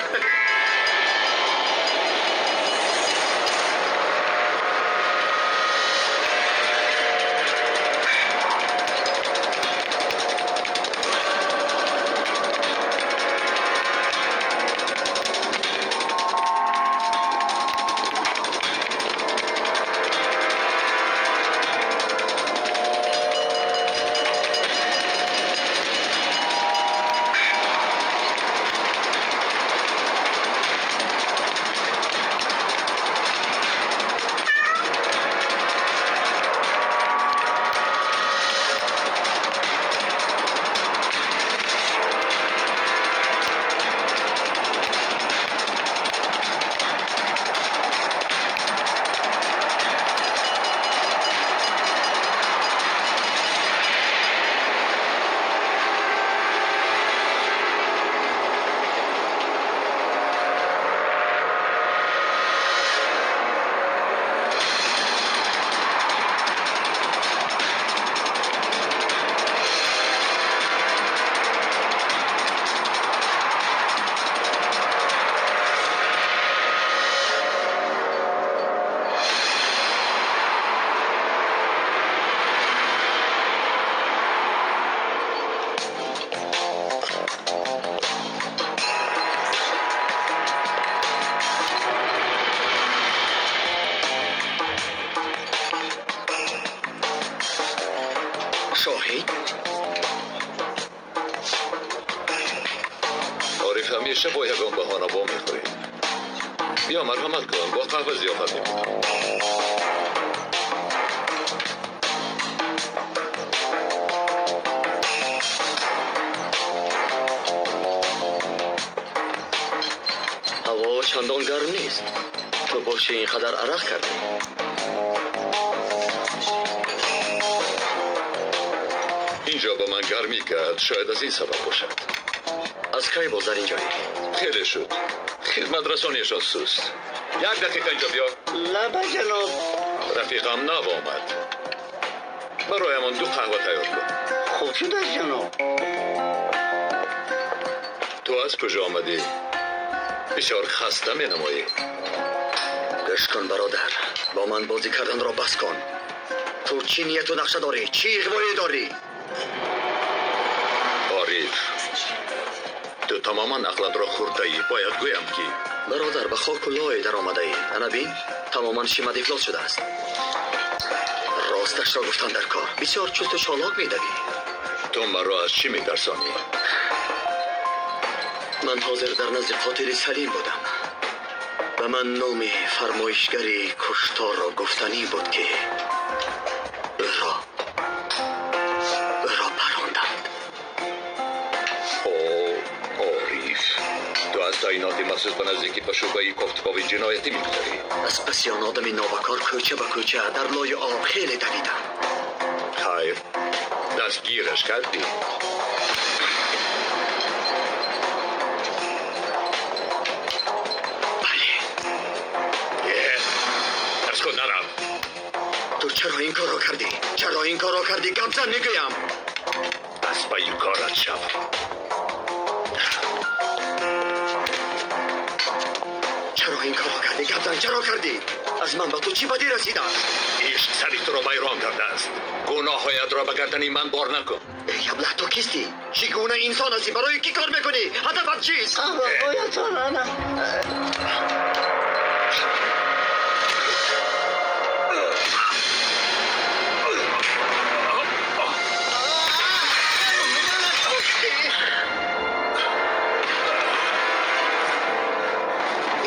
Ориф ҳамеша бо ягон баҳона вомехӯрӣ. Биё марҳамат кун, бо қаҳва зиёфат мекунам. Ҳаво чандон гарм нест. Ту боши ин қадар арақ кардӣ. Инҷо ба ман гармӣ кард, шояд аз ин сабаб бошад. Аз кай боз дар инҷоӣ? Хеле шуд. Хидматрасонияшон суст. Як дақиқа инҷо биё. Лаба ҷаноб. Рафиқам нав омад. Бароямон 2 қаҳва тайёр кун. Хуб шудааст ҷаноб. Ту аз куҷо омадӣ? Бисёр хаста менамоӣ. Гӯш кун бародар, бо ман бозӣ карданро бас кун. Ту чӣ нияту нақша дорӣ? Чӣ иғвое дорӣ? Ориф, ту тамоман ақлатро хӯрдаӣ. Бояд гӯям ки бародар, ба хоку лой даромадаӣ. Ана бин, тамоман шимат ифлос шудааст. Росташро гуфтан дар кор. Бисёр чусту чолок медавӣ. Ту маро аз чӣ метарсонӣ? Ман ҳозир дар назди қотили Салим будам. Ба ман номи фармоишгари кушторро гуфтанӣ буд ки ӯро паронданд. О, Ориф. аз таъиноти махсус ба наздикӣ ба шӯъбаи кофтукови ҷиноятӣ мегузарӣ. Аз паси он одами нобакор кӯча ба кӯча дар лои об хеле давидам. Хайр, дастгираш кардӣ. Бале. Аз худ нарав. Ту чаро ин корро кардӣ? Чаро ин корро кардӣ? Гап зан мегӯям. Аз пайи корат шав. Чаро ин корро кардӣ? Гап зан, чаро кардӣ? Аз ман ба ту чӣ бадӣ расидааст? Ишқ сари туро вайрон кардааст. Гуноҳҳоятро ба гардани ман бор накун. Эй аблаҳ, ту кистӣ? Чӣ гуна инсон ҳастӣ? Барои кӣ кор мекунӣ? Ҳадафат чист?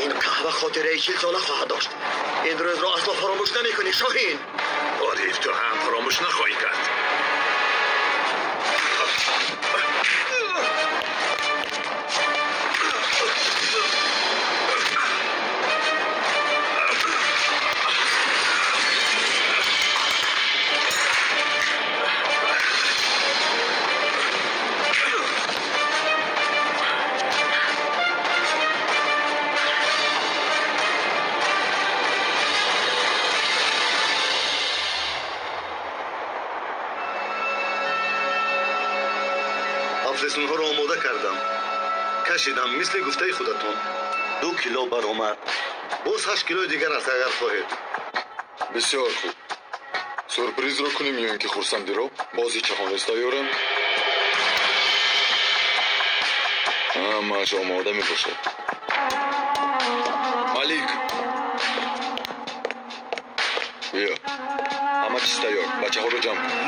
Ин қаҳва хотираи 40 сола хоҳад дошт. Ин рӯзро асло фаромӯш намекунӣ, Шоҳин. Ориф, ту ҳам фаромӯш нахоҳӣ кард. Афлесунҳоро омода кардам. Кашидам, мисли гуфтаи худатон. 2 кило баромад. Боз 8 килои дигар аст, агар хоҳед. Бисёр хуб. Сюрпризро кунем ё ин ки хурсандиро? Бозичаҳо нест тайёранд? Ҳамааш омода мебошад. Малик! Биё. Ҳама чиз тайёр. Бачаҳоро ҷамъ кун.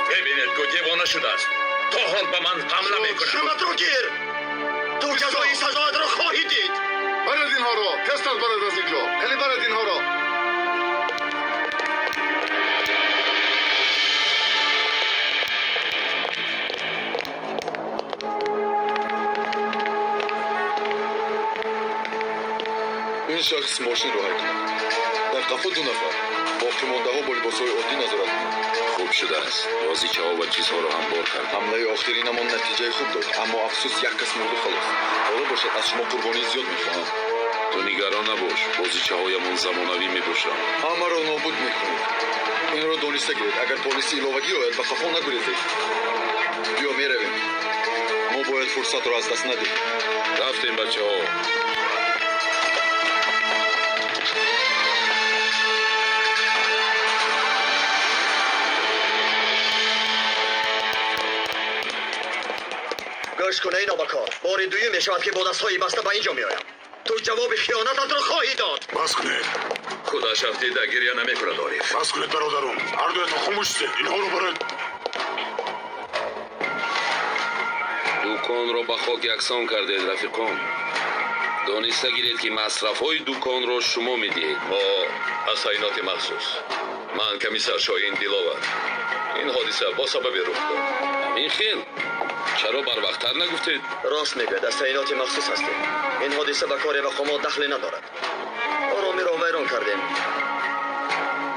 Бибинед, ку девона шудааст. То ҳол ба ман ҳамла мекунад. Шуматро гир! Ту ҷазои сазоятро хоҳӣ дид. Баред инҳоро! Тезтар баред аз инҷо! Хеле баред инҳоро! Ин шахс мошинро ҳай кунад. Дар қафо 2 нафар. Боқимондаҳо бо либосҳои оддӣ назорат кунанд. Хуб шудааст. Бозичаҳо ва чизҳоро ҳам бор кард. Ҳамлаи охиринамон натиҷаи хуб дод, аммо афсӯс як кас мурду халос. Ҳоло бошад аз шумо қурбонии зиёд мехоҳам. Ту нигарон набош, бозичаҳоямон замонавӣ мебошанд. Ҳамаро нобуд мекунед. Инро дониста гиред. Агар полиси иловагӣ ояд, ба қафо нагурезед. Биё меравем. Мо бояд фурсатро аз даст надиҳем. Рафтем, бачаҳо. Гӯш кун, эй нобакор. Бори дуюм мешавад, ки бо дастҳои баста ба инҷо меоям. Ту ҷавоби хиёнататро хоҳӣ дод. Бас кунед. Худаш афтида гиря намекунад, Ориф. Бас кунед, бародарон. Ҳардуятон хомӯш шудед. Инҳоро баред. Дуконро ба хок яксон кардед, рафиқон. Дониста гиред, ки масрафҳои дуконро шумо медиҳед. Мо аз таъиноти махсус. Ман комиссар Шоҳин Диловар. Ин ҳодиса бо сабаби рух дод. Ҳамин хел. Чаро барвақттар нагуфтед? Рост мегӯяд, аз таъиноти махсус ҳастем. Ин ҳодиса ба кори мақомот дахле надорад. Оромиро вайрон кардем.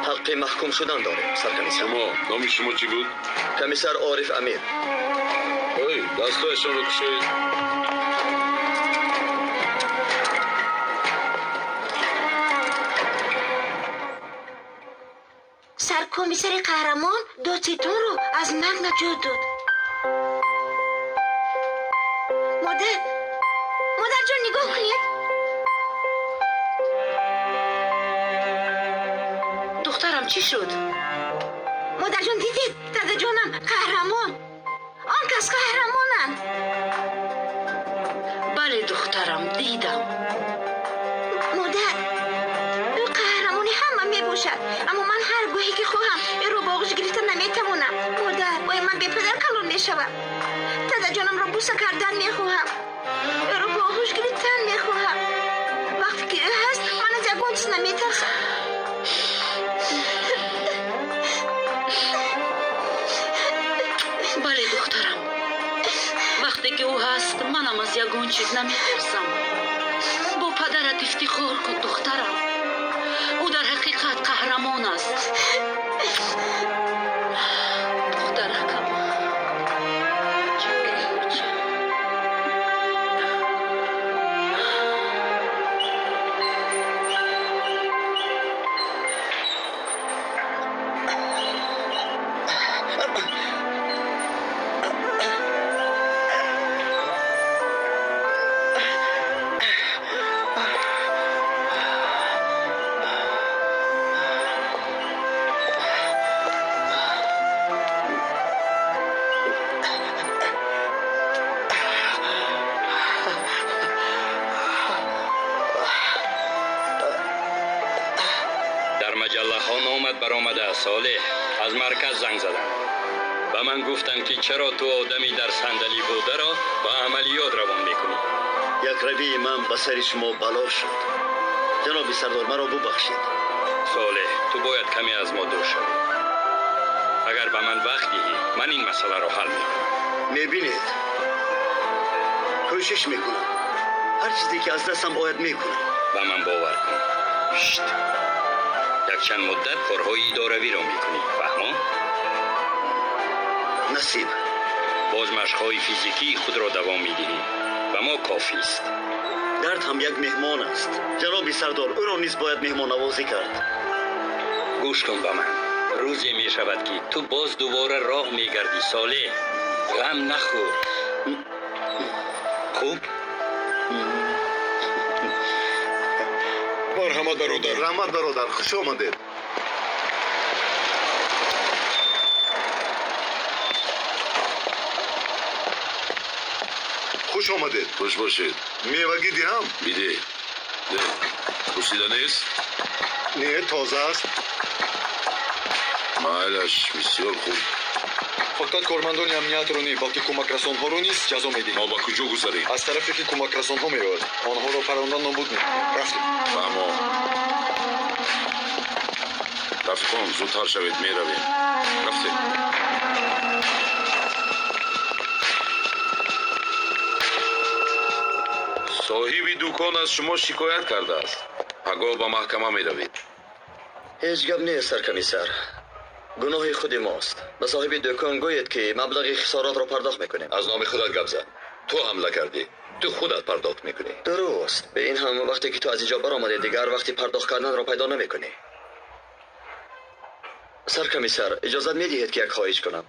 Ҳаққи маҳкум шудан дорем, саркомиссар. Шумо, номи шумо чӣ буд? Комиссар Ориф Амир. Ой, дастҳояшонро кушоед. Саркомиссари қаҳрамон додситонро аз марг наҷот дод. Модар, модарҷон, нигоҳ кунед. Духтарам, чӣ шуд? Модарҷон, дидед? Дадаҷонам қаҳрамон. Он кас қаҳрамонанд. Бале, духтарам, дидам. Модар, ӯ қаҳрамони ҳама мебошад, аммо ман ҳар гоҳе ки хоҳам ӯро ба оғӯш гирифта наметавонам. Модар, оё ман бепадар калон мешавам? Дадаҷонамро буса кардан мехоҳам, ӯро ба оғӯш гирифтан мехоҳам. Вақте ки ӯ ҳаст, ман аз ягон чиз наметарсам. Бале, духтарам, вақте ки ӯ ҳаст, манам аз ягон чиз наметарсам. Бо падарат ифтихор кун, духтарам. Ӯ дар ҳақиқат қаҳрамон аст. Духтаракам. Солеҳ, аз марказ занг заданд. Ба ман гуфтанд, ки чаро ту одами дар сандалӣ бударо ба амалиёт равон мекунӣ. Якравии ман ба сари шумо бало шуд. Ҷаноби сардор, маро бубахшед. Солеҳ, ту бояд каме аз мо дур шавӣ. Агар ба ман вақт диҳӣ, ман ин масъаларо ҳал мекунам. Мебинед, кӯшиш мекунам. Ҳар чизе ки аз дастам ояд мекунам. Ба ман бовар кун. Шт. Якчанд муддат корҳои идоравиро мекунӣ, фаҳмо? Насиб. Боз машқҳои физикии худро давом медиҳӣ. Ба мо кофист. Дард ҳам як меҳмон аст. Ҷаноби сардор, ӯро низ бояд меҳмоннавозӣ кард. Гӯш кун ба ман. Рӯзе мешавад, ки ту боз дубора роҳ мегардӣ, Солеҳ. Ғам нахӯр. Хуб? Марҳамат, бародар. Раҳмат, бародар, хуш омадед. Хуш омадед. Хуш бошед. Мевагӣ диҳам? Бидеҳ. Пурсида нест? Не, тоза аст. Майлаш, бисёр хуб. Фақат кормандони амниятро не, балки кӯмакрасонҳоро низ ҷазо медиҳем. Мо ба куҷо гузарем? Аз тарафе ки кӯмакрасонҳо меояд, онҳоро парондан нобуд мекунем. Рафтем. Фаҳмо. Рафиқон, зудтар шавед, меравем. Рафтем. Соҳиби дукон аз шумо шикоят кардааст. Пагоҳ ба маҳкама меравед. Ҳеҷ гап нест, саркомиссар. Гуноҳи худи мост. Ба соҳиби дукон гӯед, ки маблағи хисоротро пардохт мекунем. Аз номи худат гап зад. Ту ҳамла кардӣ. Ту худат пардохт мекунӣ. Дуруст. Ба ин ҳам вақте ки ту аз инҷо баромадӣ, дигар вақти пардохт карданро пайдо намекунӣ. Саркомиссар, иҷозат медиҳед, ки як хоҳиш кунам?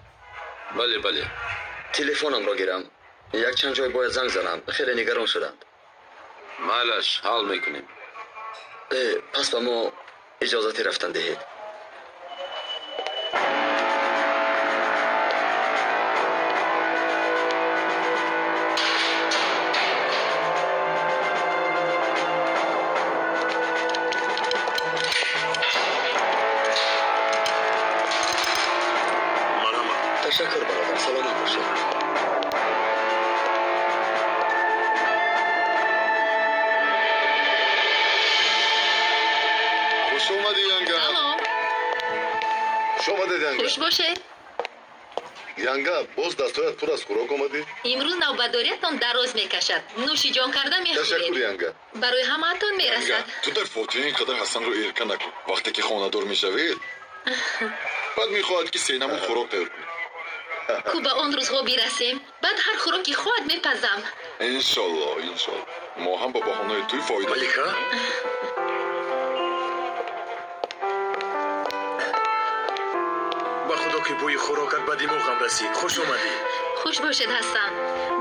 Бале, бале. Телефонамро гирам. Якчанд ҷой бояд занг занам. Хеле нигарон шуданд. Майлаш, ҳал мекунем. Пас ба мо иҷозати рафтан диҳед. Ташаккур, бародар, саломат бошед. Хуш омадӣ, янга. Салом. Хуш омадед, янга. Хуш бошед. Янга, боз дастҳоят пур аз хӯрок омадӣ? Имрӯз навбатдориятон дароз мекашад. Нӯши ҷон карда мехӯред. Ташаккур, янга. Барои ҳамаатон мерасад. Ту дар фотиҳа ин қадар Ҳасанро эрка накун. Вақте ки хонадор мешавед, баъд мехоҳад, ки се намуд хӯрок тайёр кунед. Ку ба он рӯзҳо бирасем, баъд ҳар хӯроки хоҳад мепазам. Иншолло, иншолло. Мо ҳам ба баҳонаи тӯй фоида. разб Ҳоло ки бӯи хӯрокат ба димоғам расид. Хуш омадӣ. Хуш бошед, Ҳасан.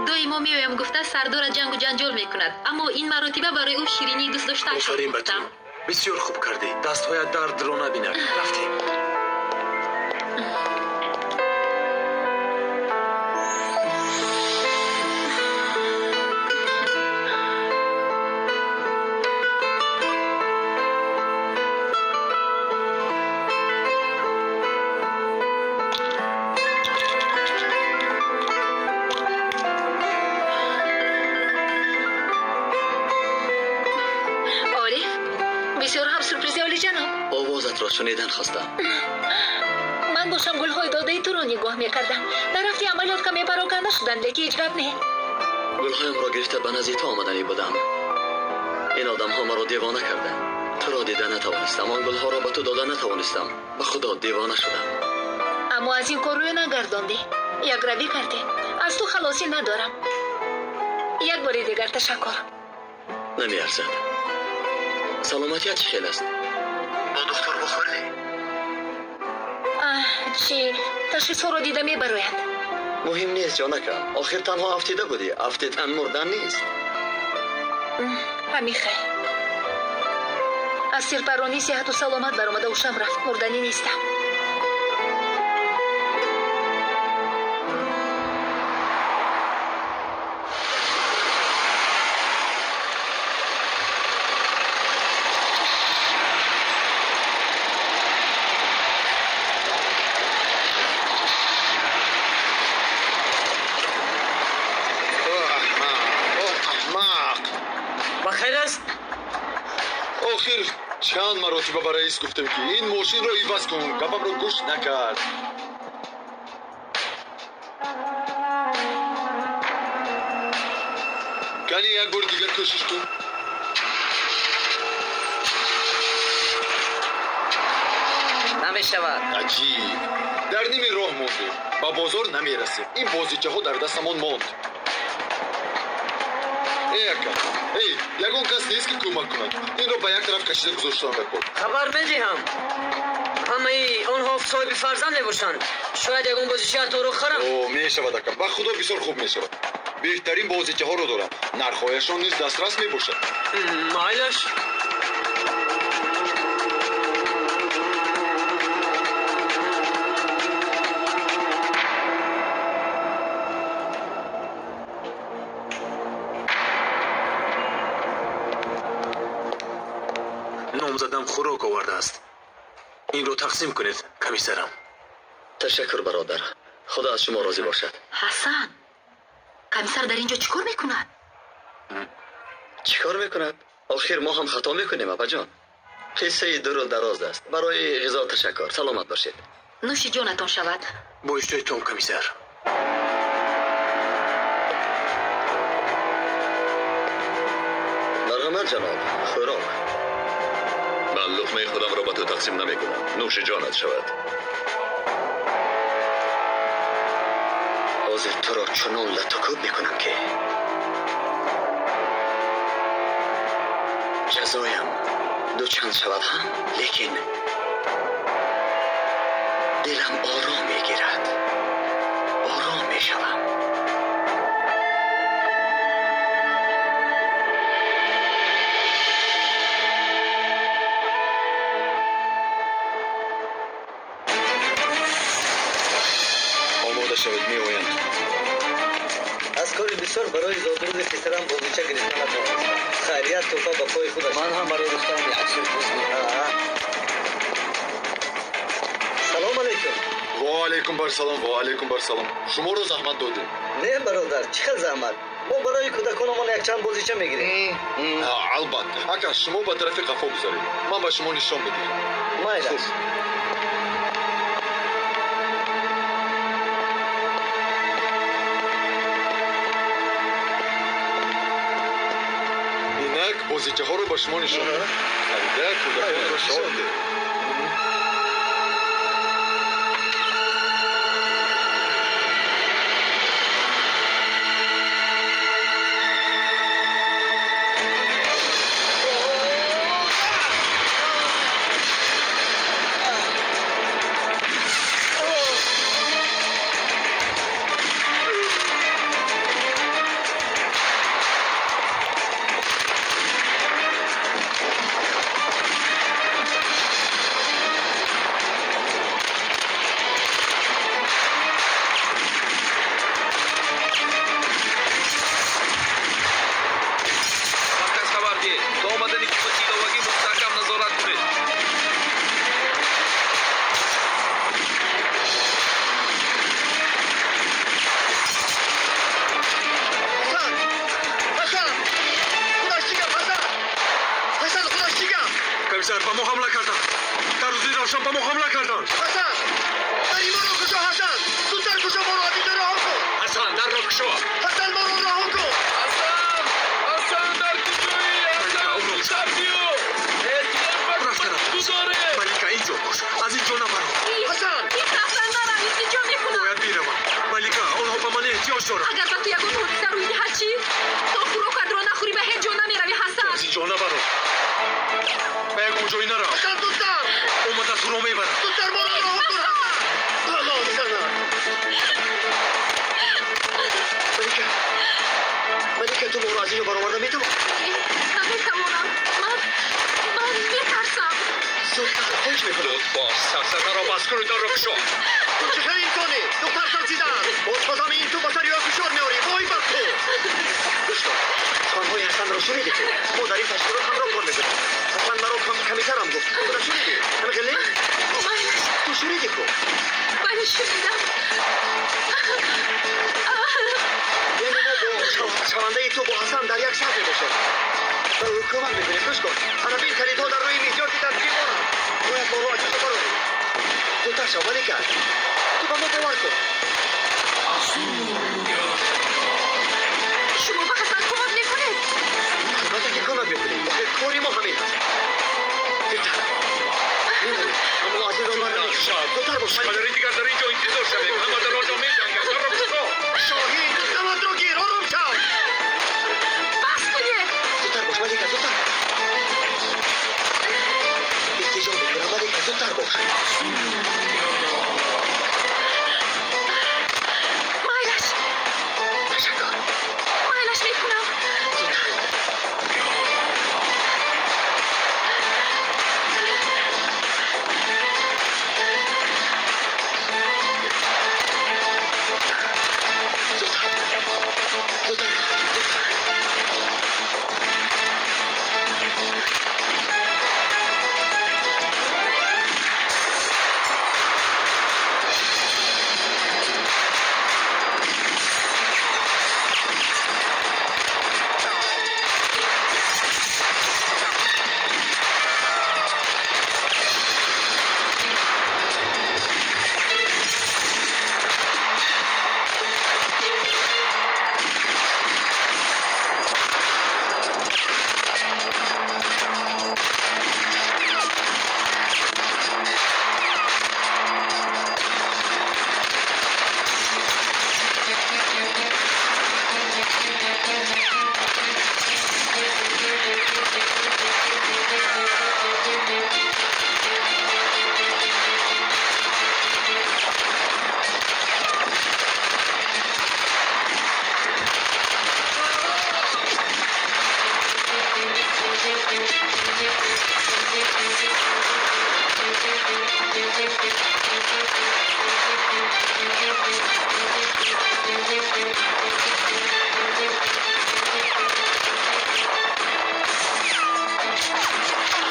Доимо меоям гуфта сардора ҷангу ҷанҷол мекунад, аммо ин маротиба барои ӯ ширинии дӯст доштаашро Офарин ба ту. пухтам. Бисёр хуб кардӣ. Дастҳоят дардро набинад. Рафтем. Ориф, бисёр ҳам сюрпризи олиҷаноб. Овозатро шунидан хостам. Ман бошам гулҳои додаи туро нигоҳ мекардам. Дар рафти амалиёт каме пароканда шуданд, лекин ҳеҷ гап не. Гулҳоямро гирифта ба назди ту омаданӣ будам. Ин одамҳо маро девона карданд. Туро дида натавонистам, он гулҳоро ба ту дода натавонистам. Ба худо девона шудам. Аммо аз ин кор рӯй нагардондӣ. Якравӣ кардӣ. Аз ту халосӣ надорам. Як бори дигар ташаккур. Намеарзад. Саломатият чӣ хел аст? Бо духтур бухӯрдӣ? Аҳ, чӣ ташхисҳоро дида мебарояд. Муҳим нест, ҷонакам. Охир танҳо афтида будӣ. Афтидан мурдан нест. Ҳамин хел. Аз сирпаронӣ сиҳату саломат баромада ҳушам рафт. Мурданӣ нестам. О, аҳмақ, о, аҳмақ! Ба хайр аст? Охир чанд маротиба ба раис гуфтем, ки ин мошинро иваз кун, гапамро гӯш накард. Кани як бори дигар кӯшиш кун. Намешавад. Аҷиб, дар ними роҳ мондем, ба бозор намерасем. Ин бозичаҳо дар дастамон монд. Эй ака, эй, ягон кас нест, ки кӯмак кунад? Инро ба як тараф кашида гузоштан даркор. Хабар медиҳам. Ҳамаи онҳо соҳиби фарзанд мебошанд. Шояд ягон бозичаатонро харам. О, мешавад, ака, ба худо бисёр хуб мешавад. Беҳтарин бозичаҳоро дорам, нархҳояшон низ дастрас мебошад. Майлаш. Номзадам хӯрок овардааст. Инро тақсим кунед, комиссарам. Ташаккур, бародар. Худо аз шумо розӣ бошад. Ҳасан, комиссар дар ин ҷо чӣ кор мекунад? Чӣ кор мекунад? Охир мо ҳам хато мекунем, апаҷон. Қиссаи дуру дароз аст. Барои ғизо ташаккур. Саломат бошед. Нӯши ҷонатон шавад. Бо иштиҳои комиссар. Марҳамат, ҷаноб, хӯрок. Ман луқмаи худамро ба ту тақсим намекунам. Нӯши ҷонат шавад. Ҳозир туро чунон латукӯб мекунам, ки ҷазоям дучанд шавад ҳам, лекин дилам ором мегирад, ором мешавам. Омода шавед, меоянд. Аз кори бисёр барои зодрӯзи писарам бозича гирифта натавонистам. Хайрият, тӯҳфа ба пои худаш. Ман ҳам барои духтарам як сюрприз мекунам. Салом алейкум. Ва алайкум барсалом, ва алайкум барсалом. Шуморо заҳмат додем. Не, бародар, чӣ хел заҳмат? Мо барои кӯдаконамон якчанд бозича мегирем. Албатта, ака, шумо ба тарафи қафо гузаред, ман ба шумо нишон медиҳам. Майлаш. Инак бозичаҳоро ба шумо нишон медиҳам. Харида кӯдаконро шод деҳ. Офисер, ба мо ҳамла карданд. Дар рӯзи равшан ба мо ҳамла карданд. Ҳасан, дариморо кушо. Ҳасан, зудтар кушо, моро аз инҷо раҳо кун. Ҳасан, дарро кушо. Ҳасан, моро раҳо кун. Ҳасан, Ҳасан, дар куҷоӣ? Ҳасан, зудтар биё. Эҳтиёт ба кӯмак гузоре. Малика, инҷо бош, аз инҷо набаро. Ҳасан, наравӣ, инҷо мекунам. Бояд биравам. Малика, онҳо ба ман эҳтиёҷ доранд. Агар ба ту ягон ҳодиса рӯй диҳад чӣ? То хӯрокатро нахӯрӣ ба ҳеҷ ҷо намеравӣ, Ҳасан. Аз инҷо набаро. Ба ягон ҷой нарав. Ҳасан, зудтар. Омада туро мебарам. Зудтар моро раҳо кун, Ҳасан. Бало занад. Малика, Малика, ту моро аз инҷо бароварда метавонӣ? Наметавонам. Ман метарсам. Зудтар, хоҳиш мекунам. Зуд бош, сафсатаро бас куну дарро кушо. Ту чӣ хел инсонӣ? Духтар тарсидааст. Боз ба замин ту ба сари ӯ фишор меорӣ. Вой бар ту! Гӯш кун, суханҳои Ҳасанро шунидӣ ту? Мо дар ин ташкилот ҳамроҳ кор мекунем. Ҳасан маро комиссарам гуфт. Ту худат шунидӣ? Ҳамин хел не? Майлаш. Ту шунидӣ ку? Бале, шунидам. Яъне мо бо шавандаи ту бо Ҳасан дар як шаҳр мебошем. Ба ӯ кӯмак мекунем. Гӯш кун, ана бин, калидҳо дар рӯи мизёрти дастгирбонанд. Бояд моро аз инҷо барорӣ. Зудтар шав, Малика. Ту ба мо бовар кун. Шумо ба Ҳасан кӯмак мекунед? Албатта ки кӯмак мекунем. Охир кори мо ҳамин аст. Зудтар. Мебарем. Аммо аз ин роҳ барнамешавем. Зудтар бош, Малика. Қадри дигар дар инҷо интизор шавем. Ҳама дар он ҷо меҷанганд. Дарро кушо. Шоҳин, даматро гир, ором шав. Бас кунед. Зудтар бош, Малика, зудтар. Илтиҷо мекунам, Малика, зудтар бош. Майлаш. Ташаккур. Майлаш мекунам. Зудтар. Зудтар. Зудтар. Зудтар.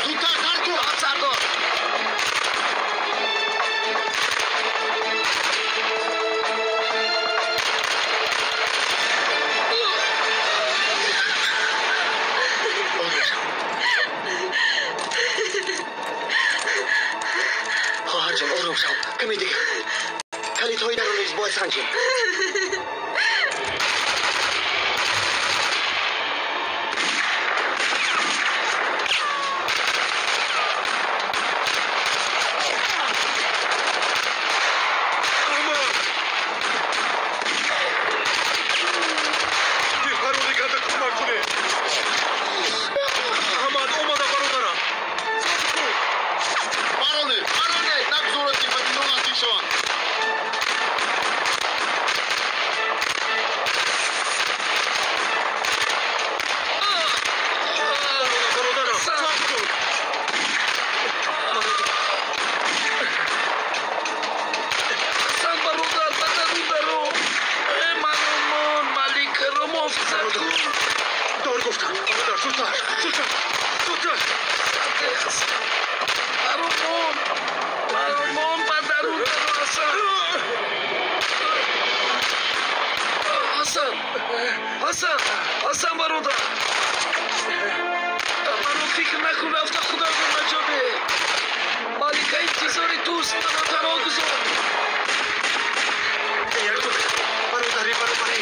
Зудтар дар кун, сардор. Ором шав. Хоҳарҷон, ором шав. Каме дигар. Калидҳои дарро низ бояд санҷем. Аҳмад! Дилпарвони карда кӯмак кунед. Аҳмад, омада бародарам. Зуд кун. Баронед, баронед, нагузоред ки ба бино наздик шаванд. Бародарам, сабр кун. Ҳасан бародар, ба дарун даро. Э, маромон, Маликаро муҳофизат кун. Дор гуфтам. Бародар, зудтар, зудтар, зудтар. Маромон, маромон, ба дарун даро, Ҳасан. Ҳасан, Ҳасан, Ҳасан бародар. Бародар. Фикр накун, рафта худатро наҷот деҳ. Малика интизори туст, маро танҳо гузор. Бародари баробарӣ.